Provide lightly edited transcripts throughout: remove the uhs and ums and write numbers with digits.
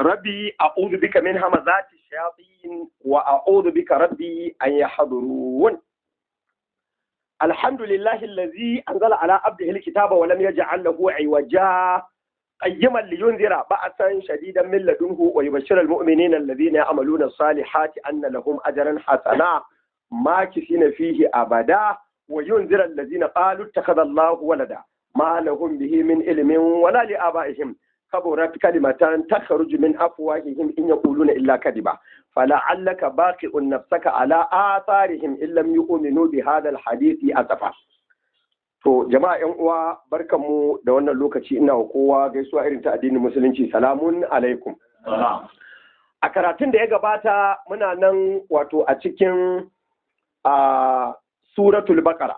Rabbi a'udhu bika min hamazati shayatin wa a'udhu bika rabbi an yahdurun. Alhamdulillahi allazi anzala ala abdihi alkitaba wa lam yaj'al lahu 'iwaja qayyiman liyunzira ba'san shadidan min ladunhu wa yubashshira almu'minina alladhina ya'maluna as-salihati anna lahum ajran hasana makithina fihi abada wa yunzira alladhina qalu ittakhadha Allahu walada ma lahum bihi min ilmin wala li'aba'ihim kaburat kalimatan takhruju min afwahihim in yaquluna illa kadiba fala'allaka baqi'un nafsaka ala atharihim in lam yu'minu bi hadha alhadisi asafa. To jama'a yan uwa, barkanmu da wannan lokaci. Ina wa kowa gaisuwa irin ta addinin musulunci, salamun alaikum. A karatun da ya gabata muna nan wato a cikin a suratul baqara,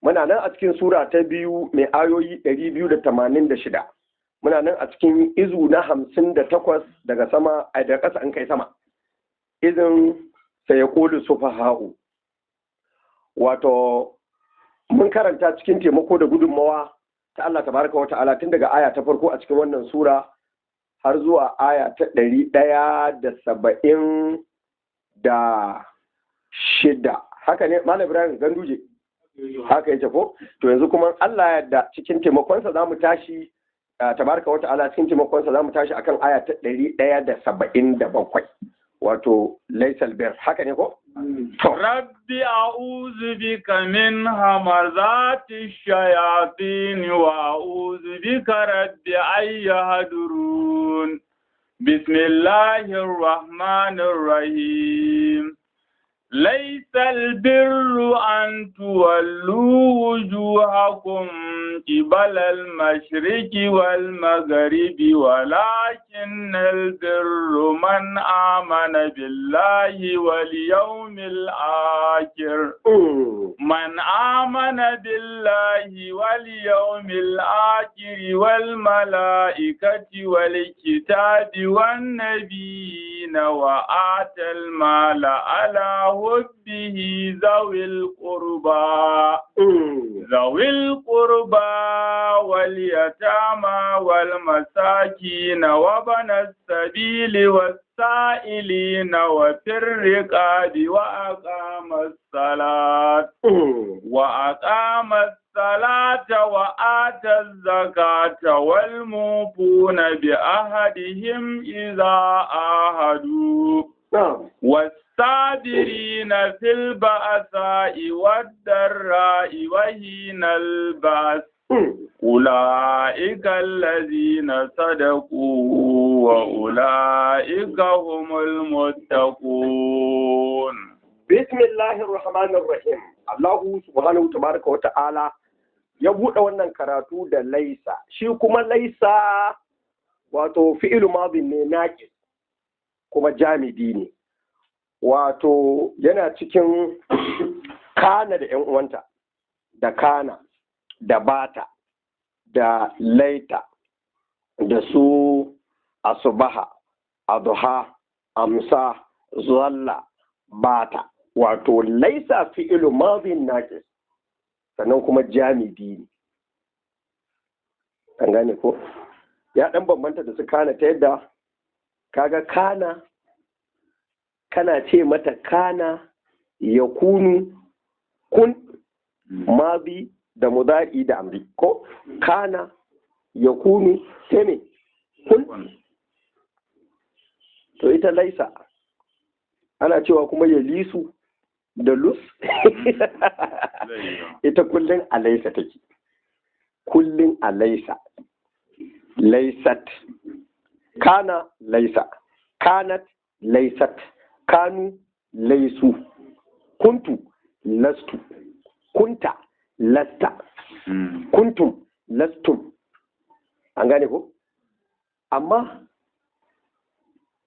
muna nan a cikin sura ta biyu mai ayoyi 286. Muna nan a cikin izu na 58 daga sama a da ƙasa an kai sama izin sai ya ƙoli sufaha'u. Wato mun karanta cikin taimako da gudunmawa ta Allah tabaraka wa ta'ala tun daga aya ta farko a cikin wannan sura har zuwa aya ta 176. Haka ne, Malam Ibrahim Ganduje? Haka yake ko? To yanzu kuma Allah ya yarda, cikin taimakonsa za mu tashi, tabaraka wa ta'ala, cikin taimakonsa za mu tashi akan aya ta 177, wato laisal bir. Haka ne ko? Rabbi a'udhu bika min hamazati shayatin wa a'udhu bika rabbi an yahdurun. Bismillahir rahmanir rahim. ليس البر أن تولوا وجوهكم قبل المشرق والمغرب ولكن البر من آمن بالله واليوم الآخر من آمن بالله واليوم الآخر والملائكة والكتاب والنبيين وآتى المال على حبه ذوي القربى واليتامى والمساكين وابن السبيل والسائلين وفي الرقاب وأقام الصلاة وآتى الزكاة والموفون بعهدهم إذا عاهدوا والصابرين في البأساء والضراء وحين البأس أولئك الذين صدقوا وأولئك هم المتقون. بسم الله الرحمن الرحيم. الله سبحانه تبارك وتعالى ya buɗe wannan karatu da laisa. Shi kuma laisa wato fi'ilu madin ne naqis kuma jamidi ne, wato yana cikin kana da 'yan uwanta, da kana da bata da laita da su asubaha, adha, amsa, zalla, bata. Wato laisa fi'ilu madin naqis, sannan kuma jamidi ne. An gane ko? Ya dan bambanta da su kana ta yadda kaga kana, kana ce mata kana ya kunu kun mazi da mudari da amri ko? Kana ya kunu sai me? Kun. To ita laisa ana cewa kuma ya lisu da lus. Ita kullum a laisa take, kullum a laisa. Laisat, kana laisa, kanat laisat, kanu laisu, kuntu lastu, kunta lasta, kuntum lastum. An gane ko? Amma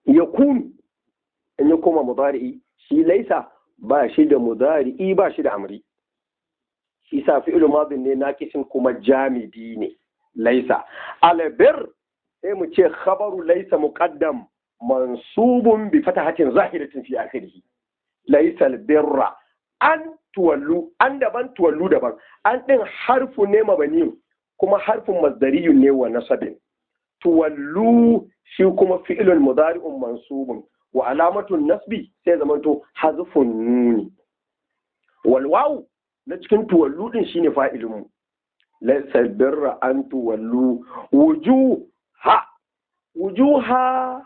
ya kunu in ya koma mudari'i, shi laisa ba shi da mudari'i, ba shi da amri. Shi sa fi'il madin ne naqisin kuma jamidi ne laisa. Albir sai mu ce khabaru laisa muqaddam mansubun bi fatahatin zahiratin fi akhirih. Laisa albirra an tuwallu, an daban, tuwallu daban. An din harfu ne mabani kuma harfin masdariyun ne wa nasabin. Tuwallu shi kuma fi'ilun mudari'un mansubun wa alamatun nasbi sai zamanto hazfun nuni. Wal wawu na cikin tuwallu din shine fa'ilin mu. Laysa birra an tuwallu wujuha, wujuha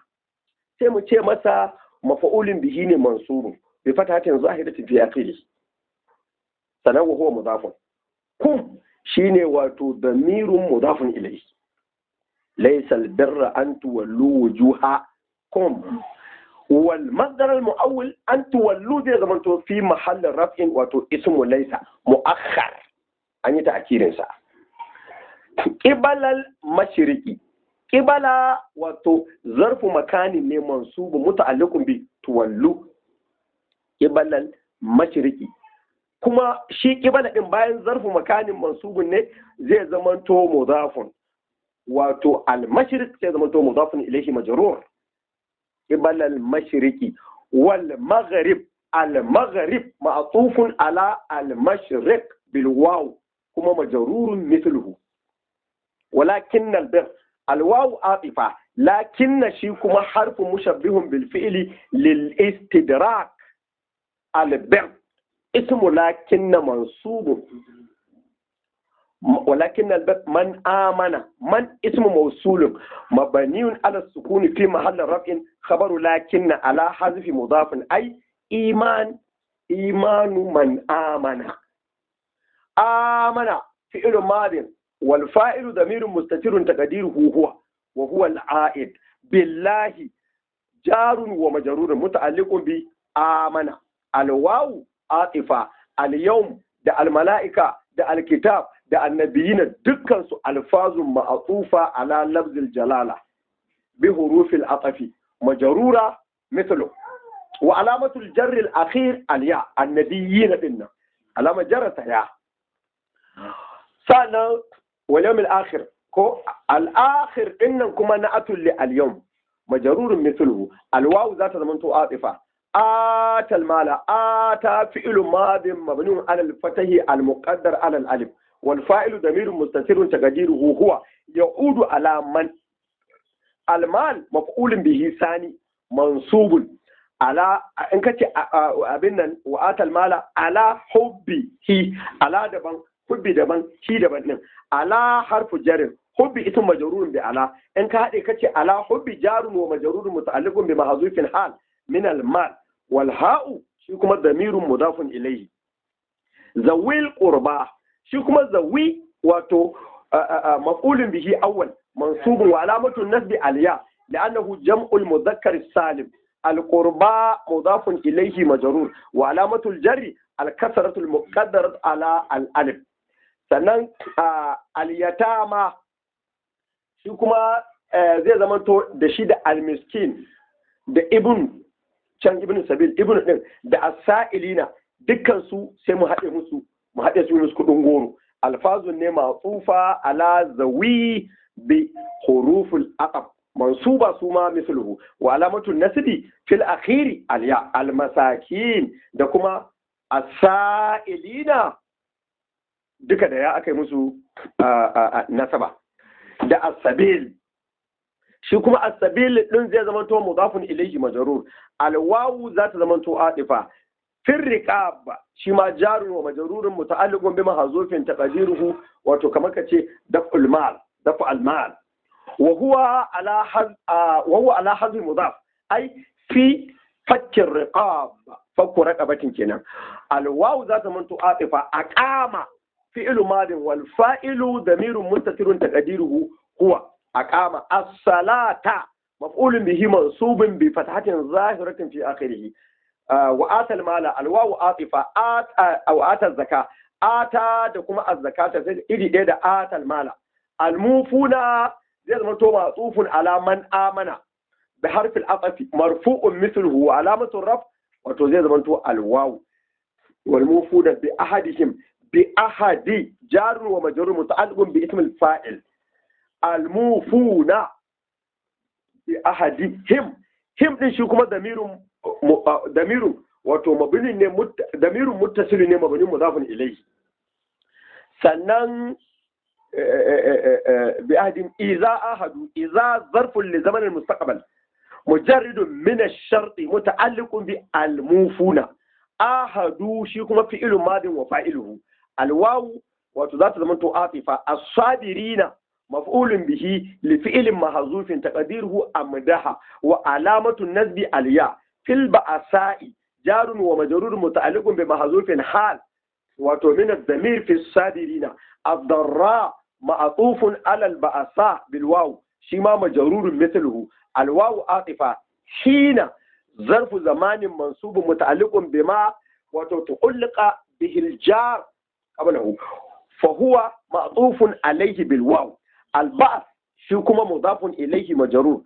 sai mu ce masa mafa'ulin bihi ne mansubun bi fatahatin zahiratin fi akhirih, sanan wa huwa mudafun. Kum shine wato damirun mudafun ilayhi. Laysa albirra an tuwallu wujuhakum wal masdar al muawwil an tuwallu zai zamanto fi mahallin raf'in, wato ismu laysa muakhar, an yi ta'kirin sa. Qibalal mashriqi, qibala wato zarfu makani ne mansubu muta'alliqun bi tuwallu. Qibalal mashriqi kuma shi qibala din bayan zarfu makanin mansubun ne zai zamanto mudafun, wato al mashriq zai zamanto mudafun ilayhi majrur. Qibala al mashriqi wal maghrib, al maghrib ma'tufun ala al mashriq bil waw kuma majrurun mithluhu. Walakin al bir al waw atifa, lakin shi kuma harfu mushabbihun bil fi'li lil istidrak. Al bir ismu lakin mansubun, walakin al bir man amana, man ismu mawsulun mabniyun ala sukuni fi mahalli raf'in khabaru lakin ala hazfi mudafin ay iman, imanu man amana. Amana fi'lu madin wal fa'ilu damirun mustatirun taqdiruhu huwa wa huwa al a'id. Billahi jarun wa majrurun muta'alliqun bi amana. Al wawu atifa, al yawm da al mala'ika da al kitab da annabiyina dukkan su alfazun ma'tufa ala lafzil jalala bi hurufil atafi majrura mithlu. Wa alamatul jarr al akhir al ya, annabiyina dinnan alama jarrata ya. Sannan wal yawm al akhir ko al akhir dinnan kuma na'atul li al yawm majrurun mithluhu. Al wawu zata zamanto atifa. Ata al mala, ata fi'lu madin mabniun ala al fatahi al muqaddar ala al alif wal fa'ilu damirun mustatirun taqdiruhu huwa ya'udu ala man. Al mal maf'ulun bihi sani mansubun ala, in kace abin nan wa atal mala ala hubbihi, ala daban hubbi daban shi daban din, ala harfu jarin hubbi ism majrurun bi ala, in ka hade kace ala hubbi jarun wa majrurun muta'alliqun bi mahzufin hal min al mal wal ha'u shi kuma damirun mudafun ilayhi. Zawil qurba shi kuma zawi wato maf'ulun bihi awwal mansubun wa alamatu nasbi al ya li'annahu jam'ul mudhakkar salim. Al-qurba mudafun ilayhi majrur wa alamatul jarri al-kasratul muqaddarat ala al-alif. Sannan al-yatama shi kuma zai zamanto da shi da al-miskin da ibn can ibn sabil ibn din da as-sa'ilina dukkan su sai mu haɗe musu, mu haɗe su musu kudin goro. Alfazun ne ma'tufa ala zawi bi huruful aqab mansuba su ma misluhu wa alamatul nasbi fil akhiri al ya al masakin da kuma as-sa'ilina duka da ya aka yi musu nasaba. Da as-sabil shi kuma as-sabil din zai zama to mudafun ilayhi majrur. Al wawu za ta zama to adifa. Fil riqab shi ma jarun wa majrurun muta'alliqun bi mahzufin taqdiruhu, wato kamar kace daf'ul mal, daf'al mal. وهو على حذف وهو على حذف مضاف أي في فك الرقاب، فك رقبة كنا. الواو ذات من تعاطفة. أقام فعل ماض والفاعل ضمير مستتر تقديره هو. أقام الصلاة مفعول به منصوب بفتحة ظاهرة في آخره. وآتى المال الواو عاطفة. آت أو آتى الزكاة، آتى دكما الزكاة إذا آتى المال. الموفون zai zama to ma'tufun ala man amana bi harfil atfi marfu'un mithluhu wa alamatu raf, wato zai zama to alwaw. Wal mufuna bi ahadihim bi ahadi jarun wa majrur muta'alliqun bi ismil fa'il. Al mufuna bi ahadihim, him din shi kuma damirun damirun wato mabni ne damirun muttasil ne mabni mudafun ilayhi. Sannan Bi ahdin iza ahadu, iza zarfun li zaman al-mustaqbal mujarridun min ash-shart muta'alliqun bi al-mufuna. Ahadu shi kuma fi'ilun madin wa fa'iluhu. Alwawu wato za ta zama to atifa. As-sabirina maf'ulun bihi li fi'lin mahzufin taqdiruhu amdaha wa alamatu nasbi al-ya. Fil ba'sa'i jarun wa majrurun muta'alliqun bi mahzufin hal wato min ad-damir fi as-sabirina. Ad-darra ma'tufun ala al-ba'sa bil waw shi ma majrurun mithluhu. Al-waw atifa. Hina zarfu zamanin mansubun muta'alliqun bima wato tu'alliqa bihi al-jar qablahu fa huwa ma'tufun alayhi bil waw. Al-ba'th shi kuma mudafun ilayhi majrur.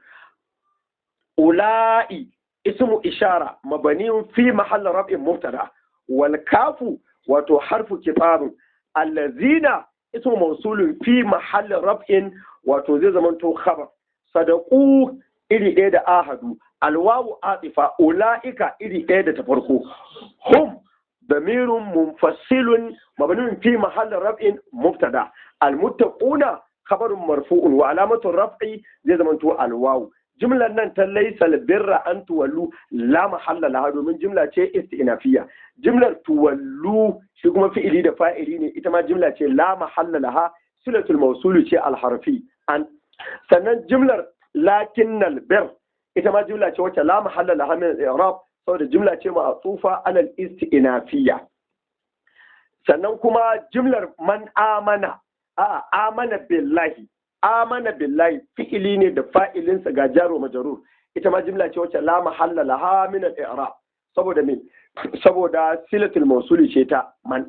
Ula'i ismu ishara mabniun fi mahall raf'in mubtada wal kafu wato harfu kitabun. Allazina ismu mawsulun fi mahall raf'in wato zai zamanto khabar. Sadaqu iri ɗaya da ahadu. Alwawu atifa. Ula'ika iri ɗaya da ta farko. Hum damirun munfasilun mabniun fi mahall raf'in mubtada. Almuttaquna khabarun marfu'un wa alamatu raf'i zai zamanto alwawu. Jumlar nan ta laysa albirra an tuwallu la mahalla laha domin jumla ce istinafiya. Jumlar tuwallu shi kuma fi'ili da fa'ili ne, ita ma jumla ce la mahalla laha, silatul mawsulu ce alharfi an. Sannan jumlar lakinnal bir ita ma jumla ce wacce la mahalla laha min al-i'rab saboda jumla ce ma'tufa alal istinafiya. Sannan kuma jumlar man amana, a amana billahi, amana billahi fi'ili ne da fa'ilinsa ga jaro majrur, ita ma jumla ce wacce la mahalla laha min al-i'rab saboda me? Saboda silatul mawsuli ce ta man.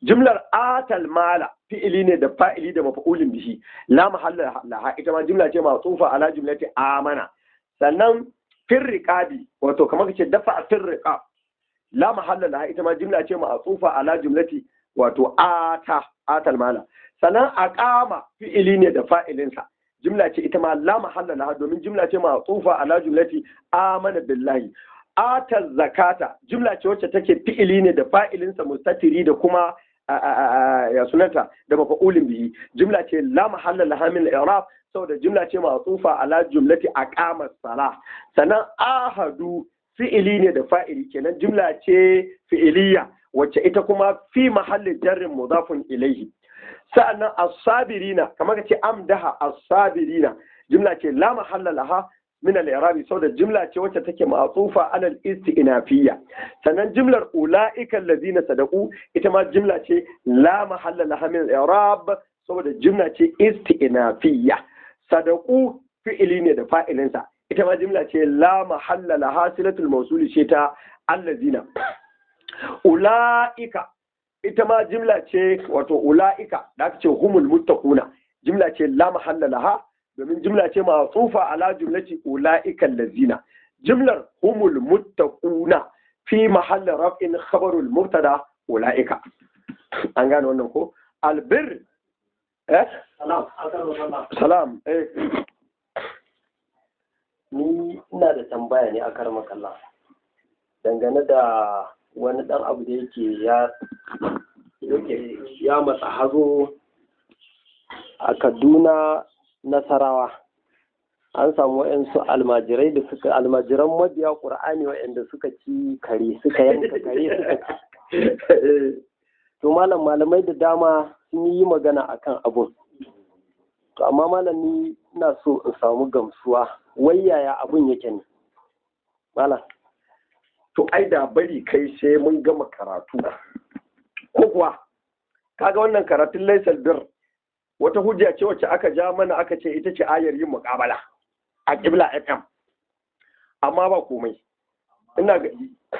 Jumlar atal mala fi'ili ne da fa'ili da maf'ulin bihi la mahalla laha, ita ma jumla ce ma'tufa ala jumlati amana. Sannan firriqabi wato kamar kace dafa firriqab la mahalla laha, ita ma jumla ce ma'tufa ala jumlati wato ata atal mala. Sannan aqama fi'ili ne da fa'ilinsa, jumla ce ita ma la mahalla laha domin jumla ce ma'tufa ala jumlati amana billahi. Atal zakata jumla ce wacce take fi'ili ne da fa'ilinsa mustatiri da kuma ya sunanta da mafa'ulin bihi, jumla ce la mahalla laha min al-i'rab saboda jumla ce ma'tufa ala jumlati aqama salah. Sannan ahadu fi'ili ne da fa'ili, kenan jumla ce fi'iliya wacce ita kuma fi mahallin jarrin mudafun ilayhi. Sa'annan as-sabirina kamar kace amdaha as-sabirina jumla ce la mahalla laha min al-i'rabi saboda jumla ce wacce take ma'tufa ala al-istinafiyya. Sannan jumlar ulaika allazina sadaqu ita ma jumla ce la mahalla laha min al-i'rab saboda jumla ce istinafiyya. Sadaqu fi'ili ne da fa'ilinsa, ita ma jumla ce la mahalla laha silatul mawsuli ce ta allazina. Ulaika ita ma jumla ce wato ulaika da aka ce humul muttaquna jumla ce la mahalla laha domin jumla ce ma'tufa ala jumlati ulaika allazina. Jumlar humul muttaquna fi mahalli raf'in khabarul mubtada ulaika. An gane wannan ko? Albir salam Ni ina da tambaya ne a karmakalla dangane da wani dan abu da yake ya matsa hazo a Kaduna Nasarawa. An samu waɗansu almajirai da suka almajiran mabiya Qur'ani waɗanda suka ci kare, suka yanka kare suka ci. To malam, malamai da dama sun yi magana akan abun. To amma malam, ni ina so in samu gamsuwa, wai yaya abun yake ne malam? To ai da bari kai sai mun gama karatu, ko kuwa kaga wannan karatun laisal bir wata hujja ce wacce aka ja mana aka ce ita ce ayar yin muƙabala a Qibla FM, amma ba komai. Ina ga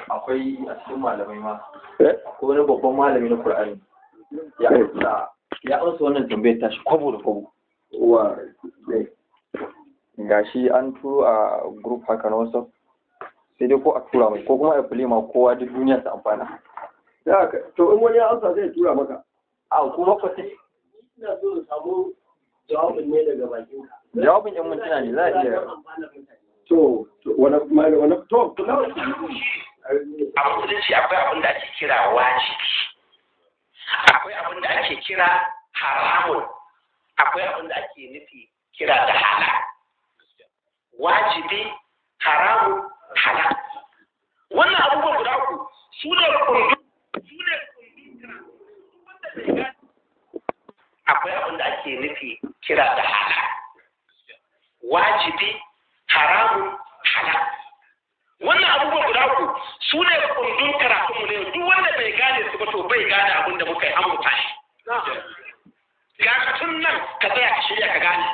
akwai a cikin malamai ma akwai wani babban malami na Qur'ani ya amsa wannan tambayar tashi kwabo da kwabo. Wa gashi an turo a group haka na WhatsApp, sai dai ko a tura mai ko kuma a play ma kowa duk duniya ta amfana. To in wani ya amsa zai tura maka. A kuma ko sai ina so in samu jawabin ne daga bakin ka. Jawabin yan mintuna ne za a iya. To wani wani to a musulunci akwai abin da ake kira wajibi, akwai abin da ake kira haramun. Akwai abin da ake nufi kira da halal. Wajibi, haramu, halal. Wannan abubuwan guda uku su ne kundin akwai abin da ake nufi kira da halal. Wajibi, haramu, halal. Wannan abubuwan guda uku su ne kundin karatunmu ne, duk wanda bai gane su ba to bai gane abin da muka yi an muta shi. Ga tun nan ka tsaya ka shirya ka gane.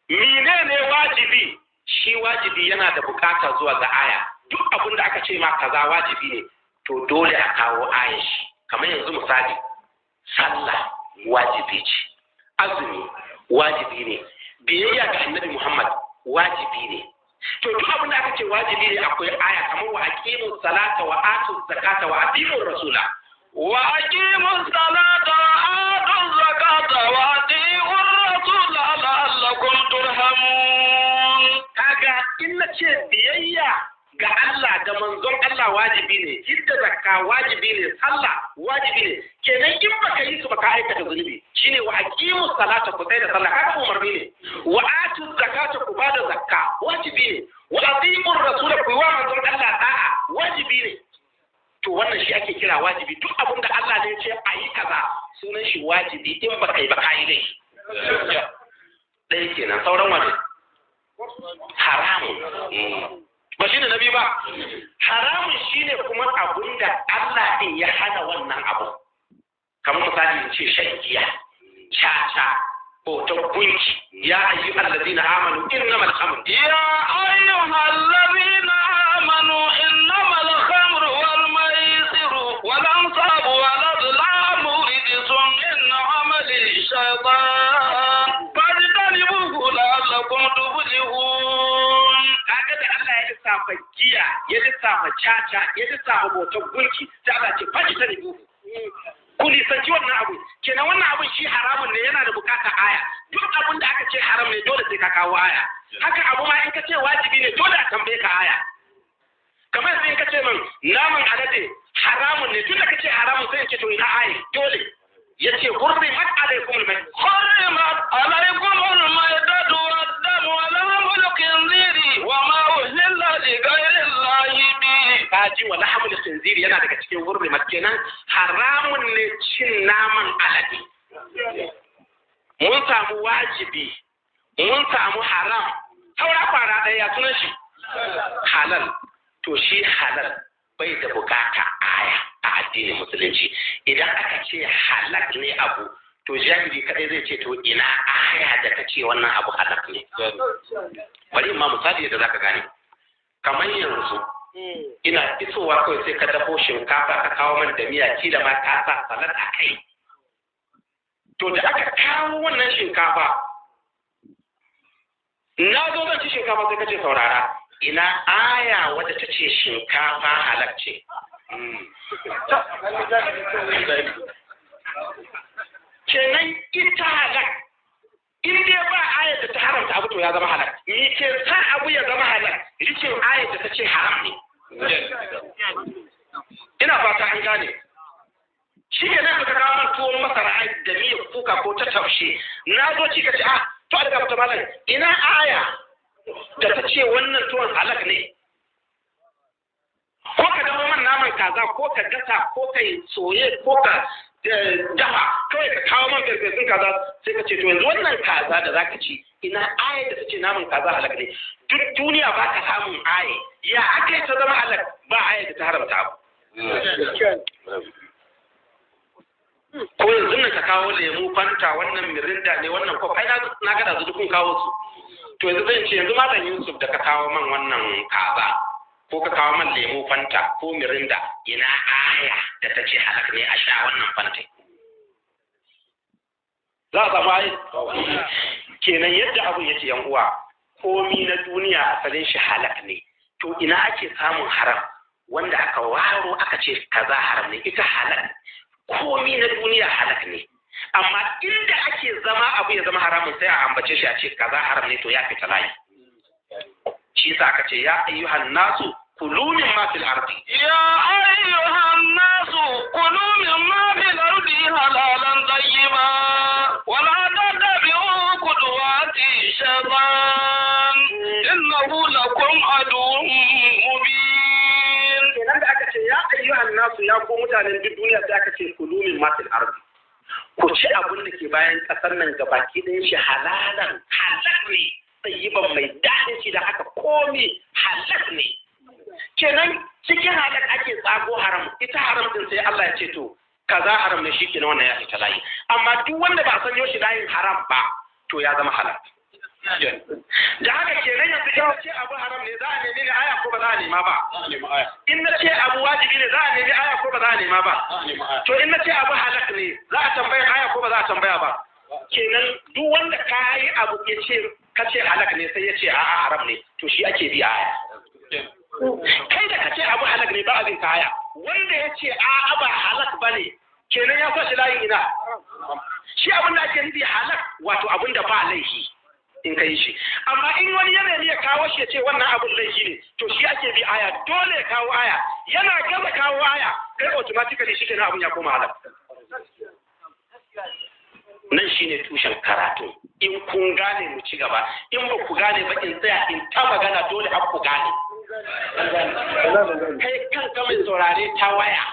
Menene wajibi? Shi wajibi yana da bukata zuwa ga aya. Duk abin da aka ce ma kaza wajibi ne, to dole a kawo aya shi. Kamar yanzu misali, sallah wajibi ce, azumi wajibi ne, biyayya ga Annabi Muhammad wajibi ne. To duk abin da aka ce wajibi ne akwai aya, kamar wa aqimu salata wa atu zakata wa atiiu rasula. Wa aqimu salata wa atu zakata wa atiiu rasula la'allakum turhamun. Kaga in na ce biyayya ga Allah da manzon Allah wajibi ne, hidda zakka wajibi ne, sallah wajibi ne. Kenan in baka yi su baka aikata zunubi. Shine wa aqimu salata, ku tsaya da sallah, kaga umarni ne. Wa atu zakata, ku bada zakka, wajibi ne. Wa atiiu rasula, ku yi wa manzon Allah da'a, wajibi ne. To wannan shi ake kira wajibi. Duk abin da Allah ne ya ce a yi kaza sunan shi wajibi, in baka yi ba ka yi laifi. Ɗaya kenan. Sauran wani haramun ba shine nabi ba. Haramun shine kuma abun da Allah din ya hana wannan abu. Kamar misali in ce shan giya, caca, bautar gunki. Ya ayyuhal ladina amanu innamal khamru. Ya ayyuhal ladina amanu innamal khamru wal maisiru wal ansabu wal azlamu rijsun min amali shaytan fajtanibuhu la'allakum tuflihun. Kaga da Allah ya lissafa giya, ya lissafa caca, ya lissafa bautar gunki, sai Allah ce fajtanibuhu, ku nisanci wannan abu. Kenan wannan abun shi haramun ne, yana da bukatar aya. Duk abun da aka ce haram ne dole sai ka kawo aya. Haka abu ma in ka ce wajibi ne dole a tambaye ka aya. Kamar yanzu in ka ce min naman alade haramun ne, tunda ka ce haramun sai in ce to ina aya, dole. Ya ce hurrimat alaikum al-mayt. Hurrimat alaikum al-maytatu wad-damu wa lahmul khinziri wa ma uhilla li ghayri Allahi bihi. Kaji wa lahmul khinziri yana daga cikin hurrimat. Kenan haramun ne cin naman alade. Mun samu wajibi, mun samu haram, saura kwara ɗaya ya sunan shi halal. To shi halal bai da bukata aya a addinin musulunci. Idan aka ce halal ne abu, to jahili kadai zai ce to ina aya da ta ce wannan abu halal ne. Bari ma misali yadda zaka gane. Kamar yanzu ina isowa kawai sai ka dafo shinkafa ka kawo man da miya, kila ma ka sa salad a kai. To da aka kawo wannan shinkafa, na zo zan ci shinkafa sai ka ce saurara, ina aya wadda ta ce shinkafa halal ce. Kenan ita halal, in dai ba ayar da ta haramta abu to ya zama halal. Me ke sa abu ya zama halal? Rikin ayar da ta ce haram ne. Ina fata an gane. Shi ne nan ka kawo man tuwon masara da miyar kuka ko ta taushe. Na zo ci ka ce ah to a daga malam ina aya da ta ce wannan tuwon halak ne. Ko ka dawo man naman kaza, ko ka gasa, ko ka yi soye, ko ka dafa, kawai ka kawo man farfesun kaza sai ka ce to yanzu wannan kaza da zaka ci ina aya da ta ce naman kaza halak ne. Duk duniya ba ka samun aya. Ya aka yi ta zama halak? Ba aya da ta haramta abu. Ko yanzu nan ka kawo lemu Fanta, wannan Mirinda ne, wannan Coke, ai na ga da kun kawo su. To yanzu zan ce yanzu Malam Yusuf da ka kawo man wannan kaza, ko ka kawo man lemu Fanta ko Mirinda, ina aya da ta ce halak ne a sha wannan Fanta? Za a samu ayi? Kenan yadda abu yake yan uwa, komi na duniya asalin shi halak ne. To ina ake samun haram? Wanda aka waro aka ce kaza haram ne. Ita halak, komi na duniya halak ne. Amma inda ake zama abu ya zama haramun sai a ambace shi a ce kaza haram ne, to ya fita layi. Shi yasa aka ce ya ayyuhan nasu Kulu mimma fil ardi. يا أيها الناس كلوا مما في الأرض حلالا طيبا ولا تتبعوا خطوات الشيطان إنه لكم عدو مبين. Kenan da aka ce ya ayyuhan nasu, ya ku mutanen duk duniya, sai aka ce kulu mimma fil ardi. Ku ci abin da ke bayan ƙasar nan gabaki ɗayan shi halalan, halal ne, tayyiban, mai daɗin shi, da haka komi halal ne. Kenan cikin halal ake tsago haram, ita haram din sai Allah ya ce to kaza haram ne, shikenan wannan ya fita layi. Amma duk wanda ba san yoshi layin haram ba, to ya zama halal. Da haka kenan yanzu in ce abu haram ne, za a nemi ne aya ko ba za a nema ba? In na ce abu wajibi ne, za a nemi aya ko ba za a nema ba? To in na ce abu halal ne, za a tambaya aya ko ba za a tambaya ba? Kenan duk wanda ka yi abu ya ce ka ce halal ne, sai ya ce a'a, haram ne, to shi ake bi aya. Kai da ka ce abu halak ne, ba abin kaya. Wanda ya ce a'a, ba halak ba ne, kenan ya sa shi layin ina? Shi abin da ake nufi halak, wato abin da ba laifi in kai shi. Amma in wani yana ya kawo shi ya ce wannan abin laifi ne, to shi ake bi aya, dole ya kawo aya. Yana gaza kawo aya, kai automatically shi kenan abin ya koma halak. Nan shine tushen karatu. In kun gane, mu ci gaba. In ba ku gane ba, in tsaya in ta magana, dole har ku gane. Kai kanka mai saurare ta waya,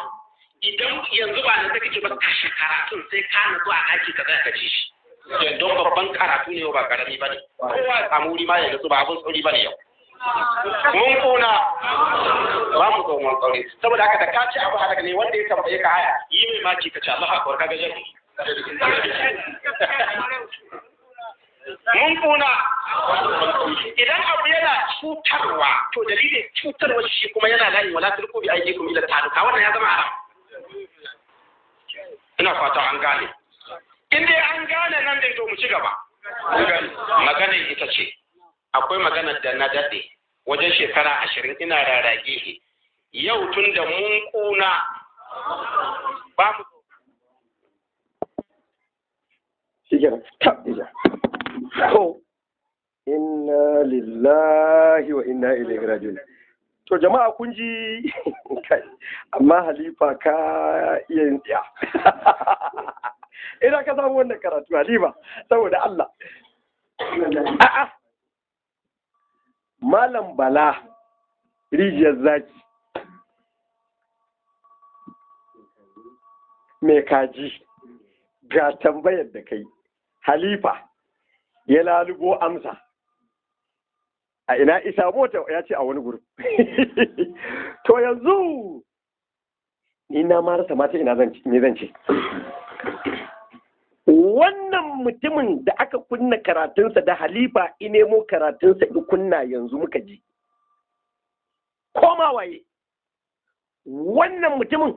idan yanzu ba nan kake ba, kashe karatun, sai ka nutsu a ɗaki ka tsaya ka ci shi, don babban karatu ne, ba karami ba ne. Kowa ya samu wuri ma ya nutsu, ba abin sauri ba ne. Yau mun kuna ba mu tsohon sauri. Saboda haka da ka ci abu halaka ne, wanda ya tambaye ka haya, yi mai maki, ka ci Allah akbar, ka ga jami. Mun kuna idan abu yana cutarwa, to dalilin cutarwa shi kuma yana layin wala tulqu bi aydikum ila taluka, wannan ya zama haram. Ina fata an gane. In dai an gane nan dai, to mu ci gaba. Maganar ita ce, akwai maganar da na daɗe wajen shekara 20 ina rarrage. Yau tun da mun kuna ba mu Shi kenan, tab ija. To inna lillahi wa inna ilaihi raji'un. To jama'a, kun ji kai, amma halifa ka iya yin tsiya. Ina ka samu wannan karatu, halifa? Saboda Allah, a'a, Malam Bala Rijiyar Zaki mai kaji, ga tambayar da kai, halifa ya lalubo amsa. A ina isa mota? Ya ce a wani group. To yanzu ni na ma rasa mata ina zan me zan ce. Wannan mutumin da aka kunna karatunsa, da halifa i nemo karatunsa i kunna yanzu muka ji, koma waye wannan mutumin,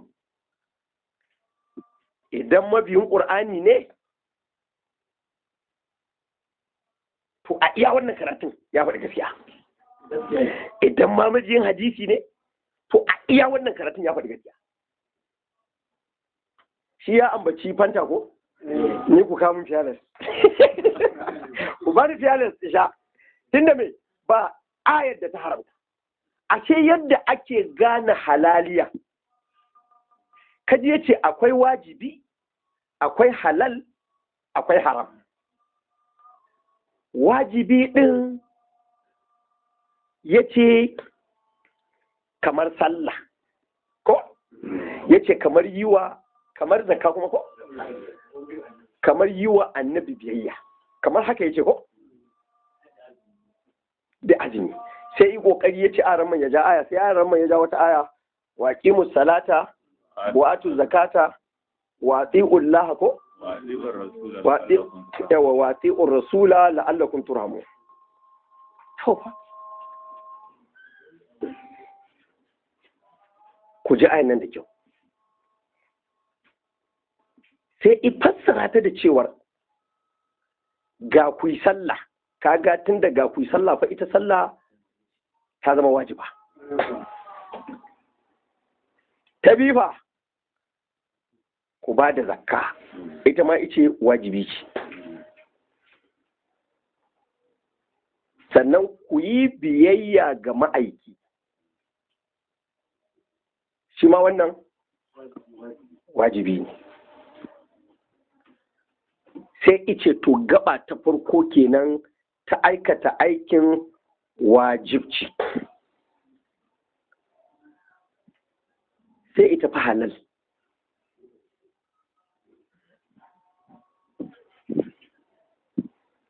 idan mabiyin ƙur'ani ne, to a iya wannan karatun ya faɗi gaskiya. Idan ma mabiyin hadisi ne, to a iya wannan karatun ya faɗi gaskiya. Shi ya ambaci Fanta ko? Ni ku kamun Fearless, ku bani Fearless sha, tunda me ba ayar da ta haramta. Ashe yadda ake gane halaliya, kaji yace akwai wajibi, akwai halal, akwai haram. Wajibi din yace kamar sallah ko, yace kamar yiwa, kamar zakka kuma ko, kamar yiwa annabi biyayya, kamar haka yace ko, da azumi. Sai yi kokari yace aran man ya ja aya, sai aran man ya ja wata aya, wa aqimus salata wa atu zakata wa atiullaha ko yawa wa atiur rasula la'allakum turhamun. To fa ku ji ayan nan da kyau. Sai i fassara ta da cewar ga ku yi sallah, kaga tun da ga ku yi sallah fa, ita sallah ta zama wajiba. Ta biyu fa, ku ba da zakka, ita ma ice wajibi ce. Sannan ku yi biyayya ga ma'aiki. Shi ma wannan wajibi ne. Sai ice to gaba ta farko kenan ta aikata aikin wajibci. Sai ita fa halal.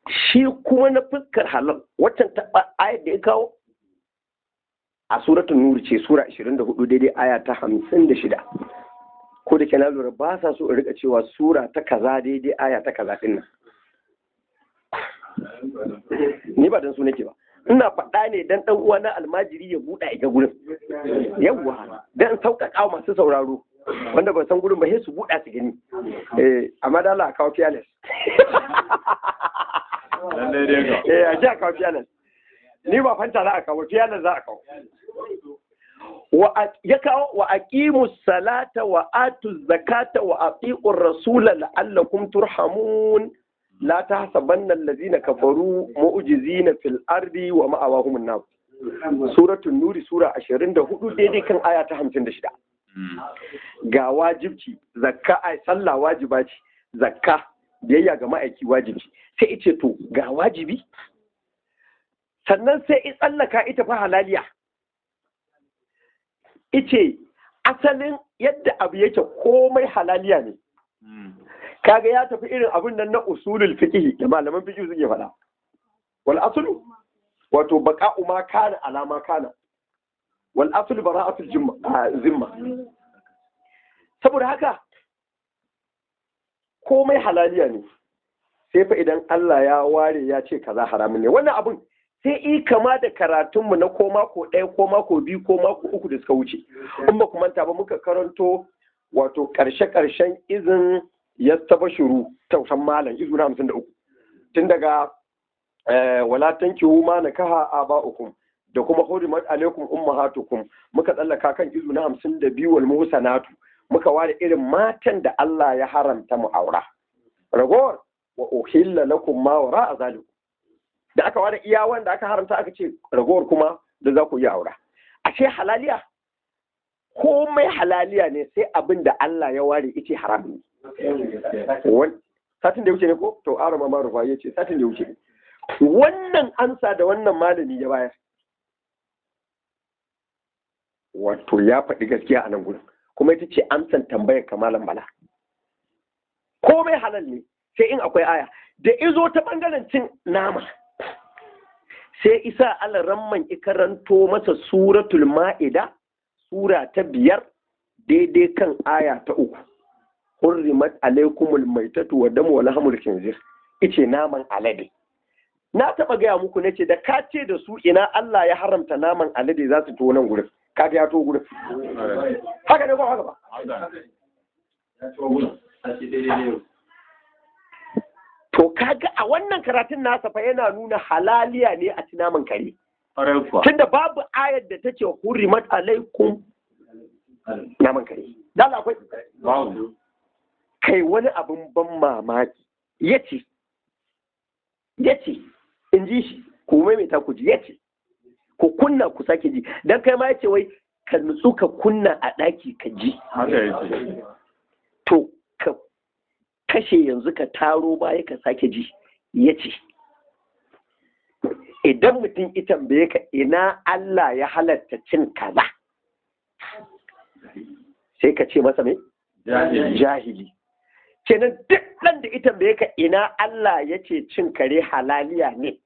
Shi kuma na fuskar halal waccan ta ayar da ya kawo a suratul nur ce, sura 24 daidai aya ta 56. Ko da ke na lura ba sa so in rika cewa sura ta kaza daidai aya ta kaza din nan. Ni ba dan su nake ba, ina faɗa ne dan ɗan uwa na almajiri ya buɗa ya ga gurin. Yawwa, dan sauƙaƙa wa masu sauraro wanda ba san gurin ba sai su buɗa su gani. Eh, amma da Allah a kawo fearless. Lallai dai ga. Eh, a ji a kawo fearless. Ni ba fanta za a kawo, fearless za a kawo. Ya kawo wa aqimu salata wa atu zakata wa ati'ur rasula la'allakum turhamun. La tahsabanna allazina kafaru mu'jizina fil ardi wa ma'awahum an-nar. Suratul Nuri sura 24 daidai kan aya ta 56. Ga wajibci zakka, ai sallah wajiba ce, zakka biyayya ga ma'aiki wajibi. Sai ice to ga wajibi, sannan sai i tsallaka ita fa halaliya. Ice asalin yadda abu yake komai halaliya ne. Kaga ya tafi irin abun nan na usulul fiqh da malaman fiqh suke faɗa. Wal aslu wato baqa'u ma kana ala ma kana, wal aslu bara'atul zimma. Saboda haka komai halaliya ne, sai fa idan Allah ya ware ya ce kaza haramun ne. Wannan abun sai i kama da karatunmu na ko mako ɗaya ko mako biyu ko mako uku da suka wuce. In ba ku manta ba muka karanto wato ƙarshe-ƙarshen izin ya taba shuru tausan malam izu na 53, tun daga wala tankihu ma nakaha aba'ukum da kuma hurimat alaikum ummahatukum, muka tsallaka kan izu na 52 wal muhsanatu, muka ware irin matan da Allah ya haramta mu aura. Ragowar wa uhilla lakum ma wara'a zalikum, da aka ware iya wanda aka haramta aka ce ragowar kuma da za ku yi aura. Ashe halaliya komai halaliya ne, sai abin da Allah ya ware ice haram ne. Satin da ya wuce ne ko? To arama ma rufa ya ce satin da ya wuce. Wannan ansa da wannan malami ya bayar, wato ya faɗi gaskiya a nan gurin, kuma ita ce amsan tambayar kamalan bala. Komai halal ne sai in akwai aya. Da izo ta bangaren cin nama, sai isa alaramman ikaranto masa suratul ma'ida sura ta 5 daidai kan aya ta 3. Hurrimat alaikumul maitatu wa damu wa lahmul khinzir. Ice naman alade. Na taba gaya muku nace da ka ce da su ina Allah ya haramta naman alade za su to nan gurin. Kaga ya to gurin. Haka ne ko haka ba? To kaga a wannan karatun nasa fa yana nuna halaliya ne a ci naman kare. Tunda babu ayar da ta ce hurrimat alaikum naman kare. Dala akwai? Babu. Kai wani abin ban mamaki yace in ji shi, ku maimaita ku ji, yace ku kunna ku sake ji, dan kai ma yace wai ka nutsu ka kunna a ɗaki ka ji. Haka yace. To ka kashe yanzu ka taro baya ka sake ji. Yace idan mutum ya tambaye ka ina Allah ya halatta cin kaza, sai ka ce masa me? Jahili. Kenan duk ɗan da ita tambaye ka ina Allah ya ce cin kare halaliya ne,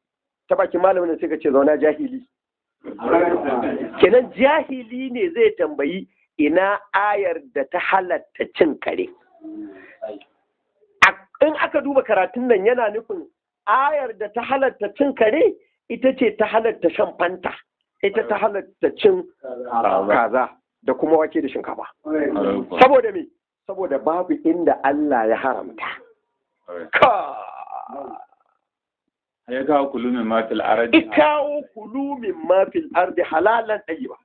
ta bakin malamin sai ka ce zauna jahili. Kenan jahili ne zai tambayi ina ayar da ta halatta cin kare. In aka duba karatun nan yana nufin ayar da ta halatta cin kare ita ce ta halatta shan fanta, ita ta halatta cin kaza da kuma wake da shinkafa. Saboda me? Saboda babu inda Allah ya haramta. Ka Ya kawo kulumin mafil ardi. Ikawo kulumin mafil ardi halalan ɗayiba.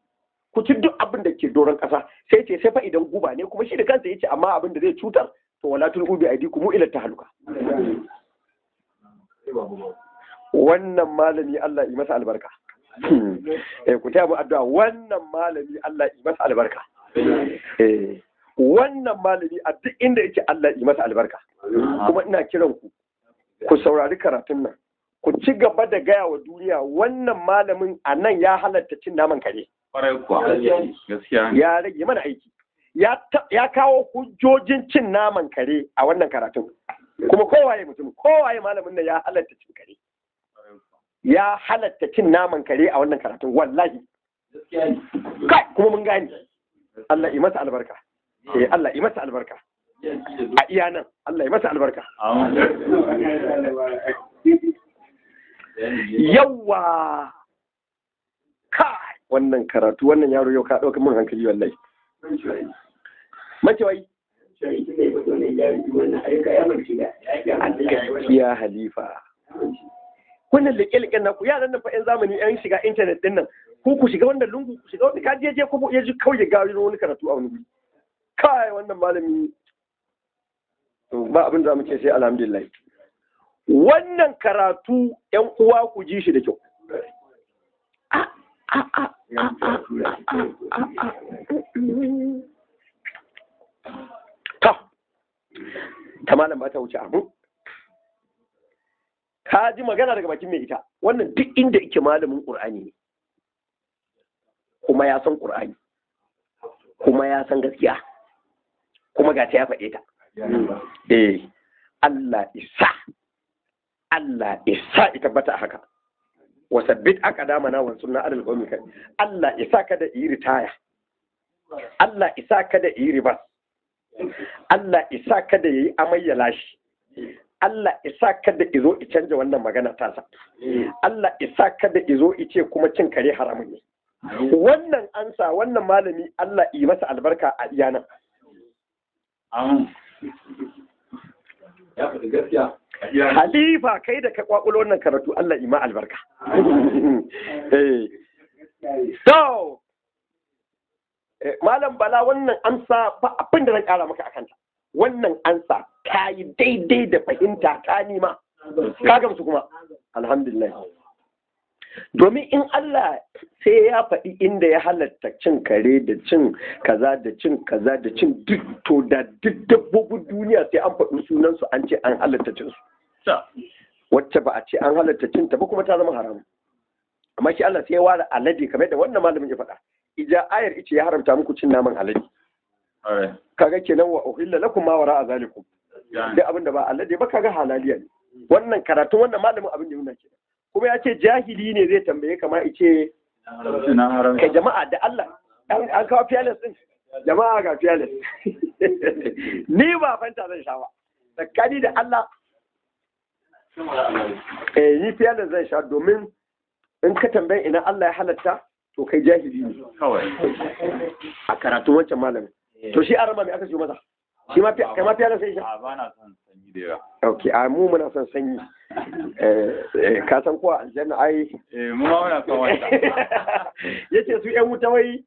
Ku ci duk abin da ke doron ƙasa. Sai ce sai fa idan guba ne, kuma shi da kansa yace amma abin da zai cutar to wala tulqu bi aydikum ila tahluka. Wannan malami Allah yi masa albarka. Eh, ku taya mu addu'a, wannan malami Allah yi masa albarka. Eh, wannan malami a duk inda yake Allah yi masa albarka. Kuma ina kiran ku ku saurari karatun nan, ku ci gaba da gaya wa duniya wannan malamin a nan ya halatta cin naman kare. Kwarai kuwa. Gaskiya ne. Ya rage mana aiki. Ya kawo hujjojin cin naman kare a wannan karatun. Kuma kowaye mutum, kowaye malamin nan ya halatta cin kare. Ya halatta cin naman kare a wannan karatun wallahi. Kai kuma mun gane. Allah yi masa albarka. Eh, Allah yi masa albarka. A iya nan Allah yi masa albarka. Amin. Yawwa. Kai wannan karatu, wannan yaro yau ka ɗauka mun hankali wallahi. Mace wai. Gaskiya halifa. Wannan leƙe-leƙen naku yaran nan fa 'yan zamani 'yan shiga intanet ɗin nan, ko ku shiga wannan lungu, ku shiga wani kaje je ko ya ji kauye gari wani karatu a wani guri. Kai wannan malami, to ba abin da mu ce sai alhamdulillah. Wannan karatu 'yan uwa ku ji shi da kyau. A a a a a a a a. Ta ta malam ba ta wuce abu. Ka ji magana daga bakin mai ita. Wannan duk inda yake malamin Qur'ani ne, kuma ya san Qur'ani, kuma ya san gaskiya, kuma ga ta ya faɗe ta. Eh, Allah isa, Allah isa ita tabbata haka. Wasabbit aqdamana wansurna alal qawmi kai. Allah isa kada yi ritaya, Allah isa kada yi ribas, Allah isa kada yi amai ya lashi, Allah isa kada izo i canja wannan magana tasa, Allah isa kada izo i ce kuma cin kare haramun ne. Wannan ansa wannan malami Allah yi masa albarka a iyana. Amin. Ya faɗi gaskiya. Halifa kai da ka kwakulo wannan karatu Allah yi ma albarka. Eh. To Malam Bala, wannan amsa ba abin da zan kara maka akanta. Wannan ansa ta yi daidai da fahimta ta nima. Ka gamsu kuma? Alhamdulillah. Domin in Allah sai ya faɗi inda ya halatta cin kare da cin kaza da cin kaza da cin duk, to da duk dabbobin duniya sai an faɗi sunansu an ce an halatta cin su. Wacce ba a ce an halatta cin ta ba kuma ta zama haram. Amma shi Allah sai ya ware alade kamar yadda wannan malamin ya faɗa. Ija ayar ice ya haramta muku cin naman alade. Kwarai. Kaga kenan wa uhilla lakum ma wara'a zalikum. Duk abin da ba alade ba kaga halaliya ne. Wannan karatun wannan malamin abin da ya nuna kenan. Kuma ya ce jahili ne zai tambaye kama ice Na haram. kai jama'a da Allah an kawo fearless din, jama'a ga fearless, ni ba fanta zan sha ba tsakani da Allah. Eh, ni fearless zan sha, domin in ka tambaye ina Allah ya halatta, to kai jahili ne. Kawai. A karatun wancan malamin to shi arama mai aka siyo masa, shi ma kai ma fearless sai sha. A ba na son sanyi da yawa. Okay, a mu muna son sanyi. Eh eh, ka san ko a aljanna ai. Eh, mu ma muna son wanda. Yace su yan wuta wai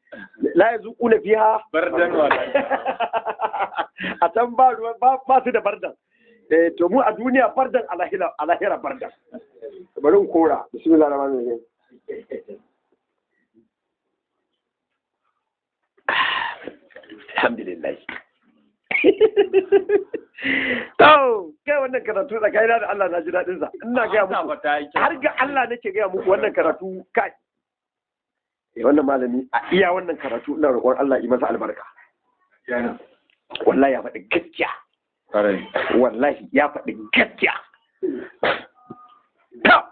la yazuquna fiha Bardan wala. A can ba ruwa, ba su da bardan. Eh, to mu a duniya bardan, a lahira, a lahira bardan. Bari in kora. Bismillahir rahmanir rahim. Alhamdulillah. To kai wannan karatu tsakanina da Allah na ji daɗin sa. Ina gaya Amsa muku ba ta yi kyau. Har ga Allah nake gaya muku wannan karatu kai. Eh, wannan malami a iya wannan karatu ina roƙon Allah yi masa albarka. Wallahi ya faɗi gaskiya. Kwarai. Wallahi ya faɗi gaskiya. Ta!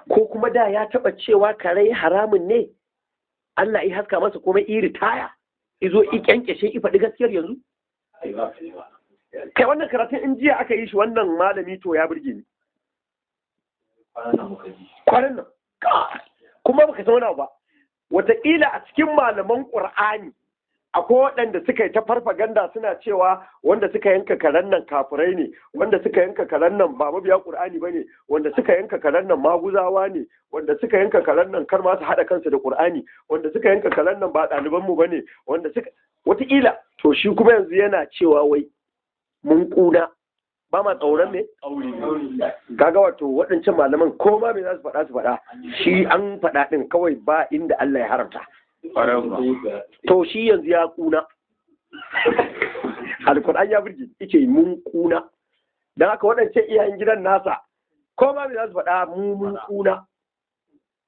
Ko kuma da ya taɓa cewa karai haramun ne, Allah ya haska masa kuma iri taya izo i kyankyashe i faɗi gaskiyar yanzu. Kai wannan karatun in jiya aka yi shi wannan malami to ya burge ni. Kwanan nan muka ji. Kwanan nan. Kai! Kuma baka san wani abu ba, wataƙila a cikin malaman ƙur'ani akwai waɗanda suka yi ta farfaganda suna cewa wanda suka yanka karen nan kafirai ne, wanda suka yanka karen nan ba mabiya ƙur'ani ba ne, wanda suka yanka karen nan maguzawa ne, wanda suka yanka karen nan kar ma su haɗa kansu da ƙur'ani, wanda suka yanka karen nan ba ɗalibanmu ba ne, wanda suka wataƙila to shi kuma yanzu yana cewa wai mun ƙuna ba ma tsoron me. Aure. Kaga wato waɗancan malaman ko ma me za su faɗa su faɗa, shi an faɗa ɗin kawai ba inda Allah ya haramta. Ƙwarai kuwa. To shi yanzu ya kuna. Alkur'an ya burge, yace mun kuna. Dan haka waɗancan iyayen gidan nasa ko ma me za su faɗa mu mun kuna.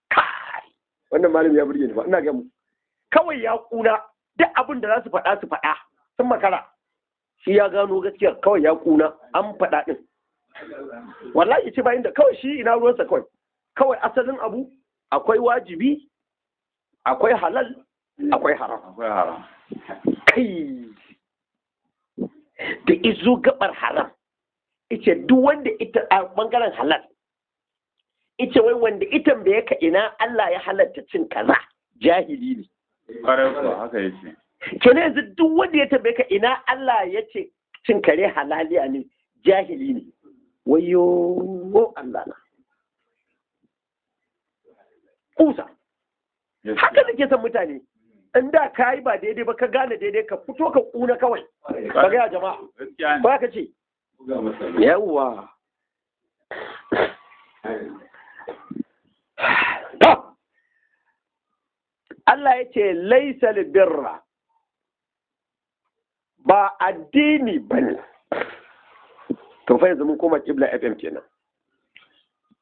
Kai, wannan malami ya burge ni fa, ina ga mu. Kawai ya kuna, duk abin da za su faɗa su faɗa, sun makara. Shi ya gano gaskiya kawai ya kuna, an faɗa ɗin. Wallahi ce ba inda kawai shi ina ruwansa kawai. Kawai asalin abu akwai wajibi, akwai halal, akwai haram. Akwai haram. Kai da izo gabar haram, ice duk wanda ita a bangaren halal, ice wai wanda ita bai ka ina Allah ya halatta cin kaza jahili ne. Ƙwarai kuwa haka yace. Kenan yanzu duk wanda ya tambaye ka ina Allah ya ce cin kare halaliya ne jahili ne. Wayo Allah na. Kusa. Haka nake son mutane. In da ka yi ba daidai ba ka gane daidai ka fito ka kuna kawai. Ka gaya jama'a. Gaskiya ne. Ba ka ce. Yawwa. To. Allah ya ce laisal birra ba addini ba ne. To fa yanzu mun koma Kibla FM kenan.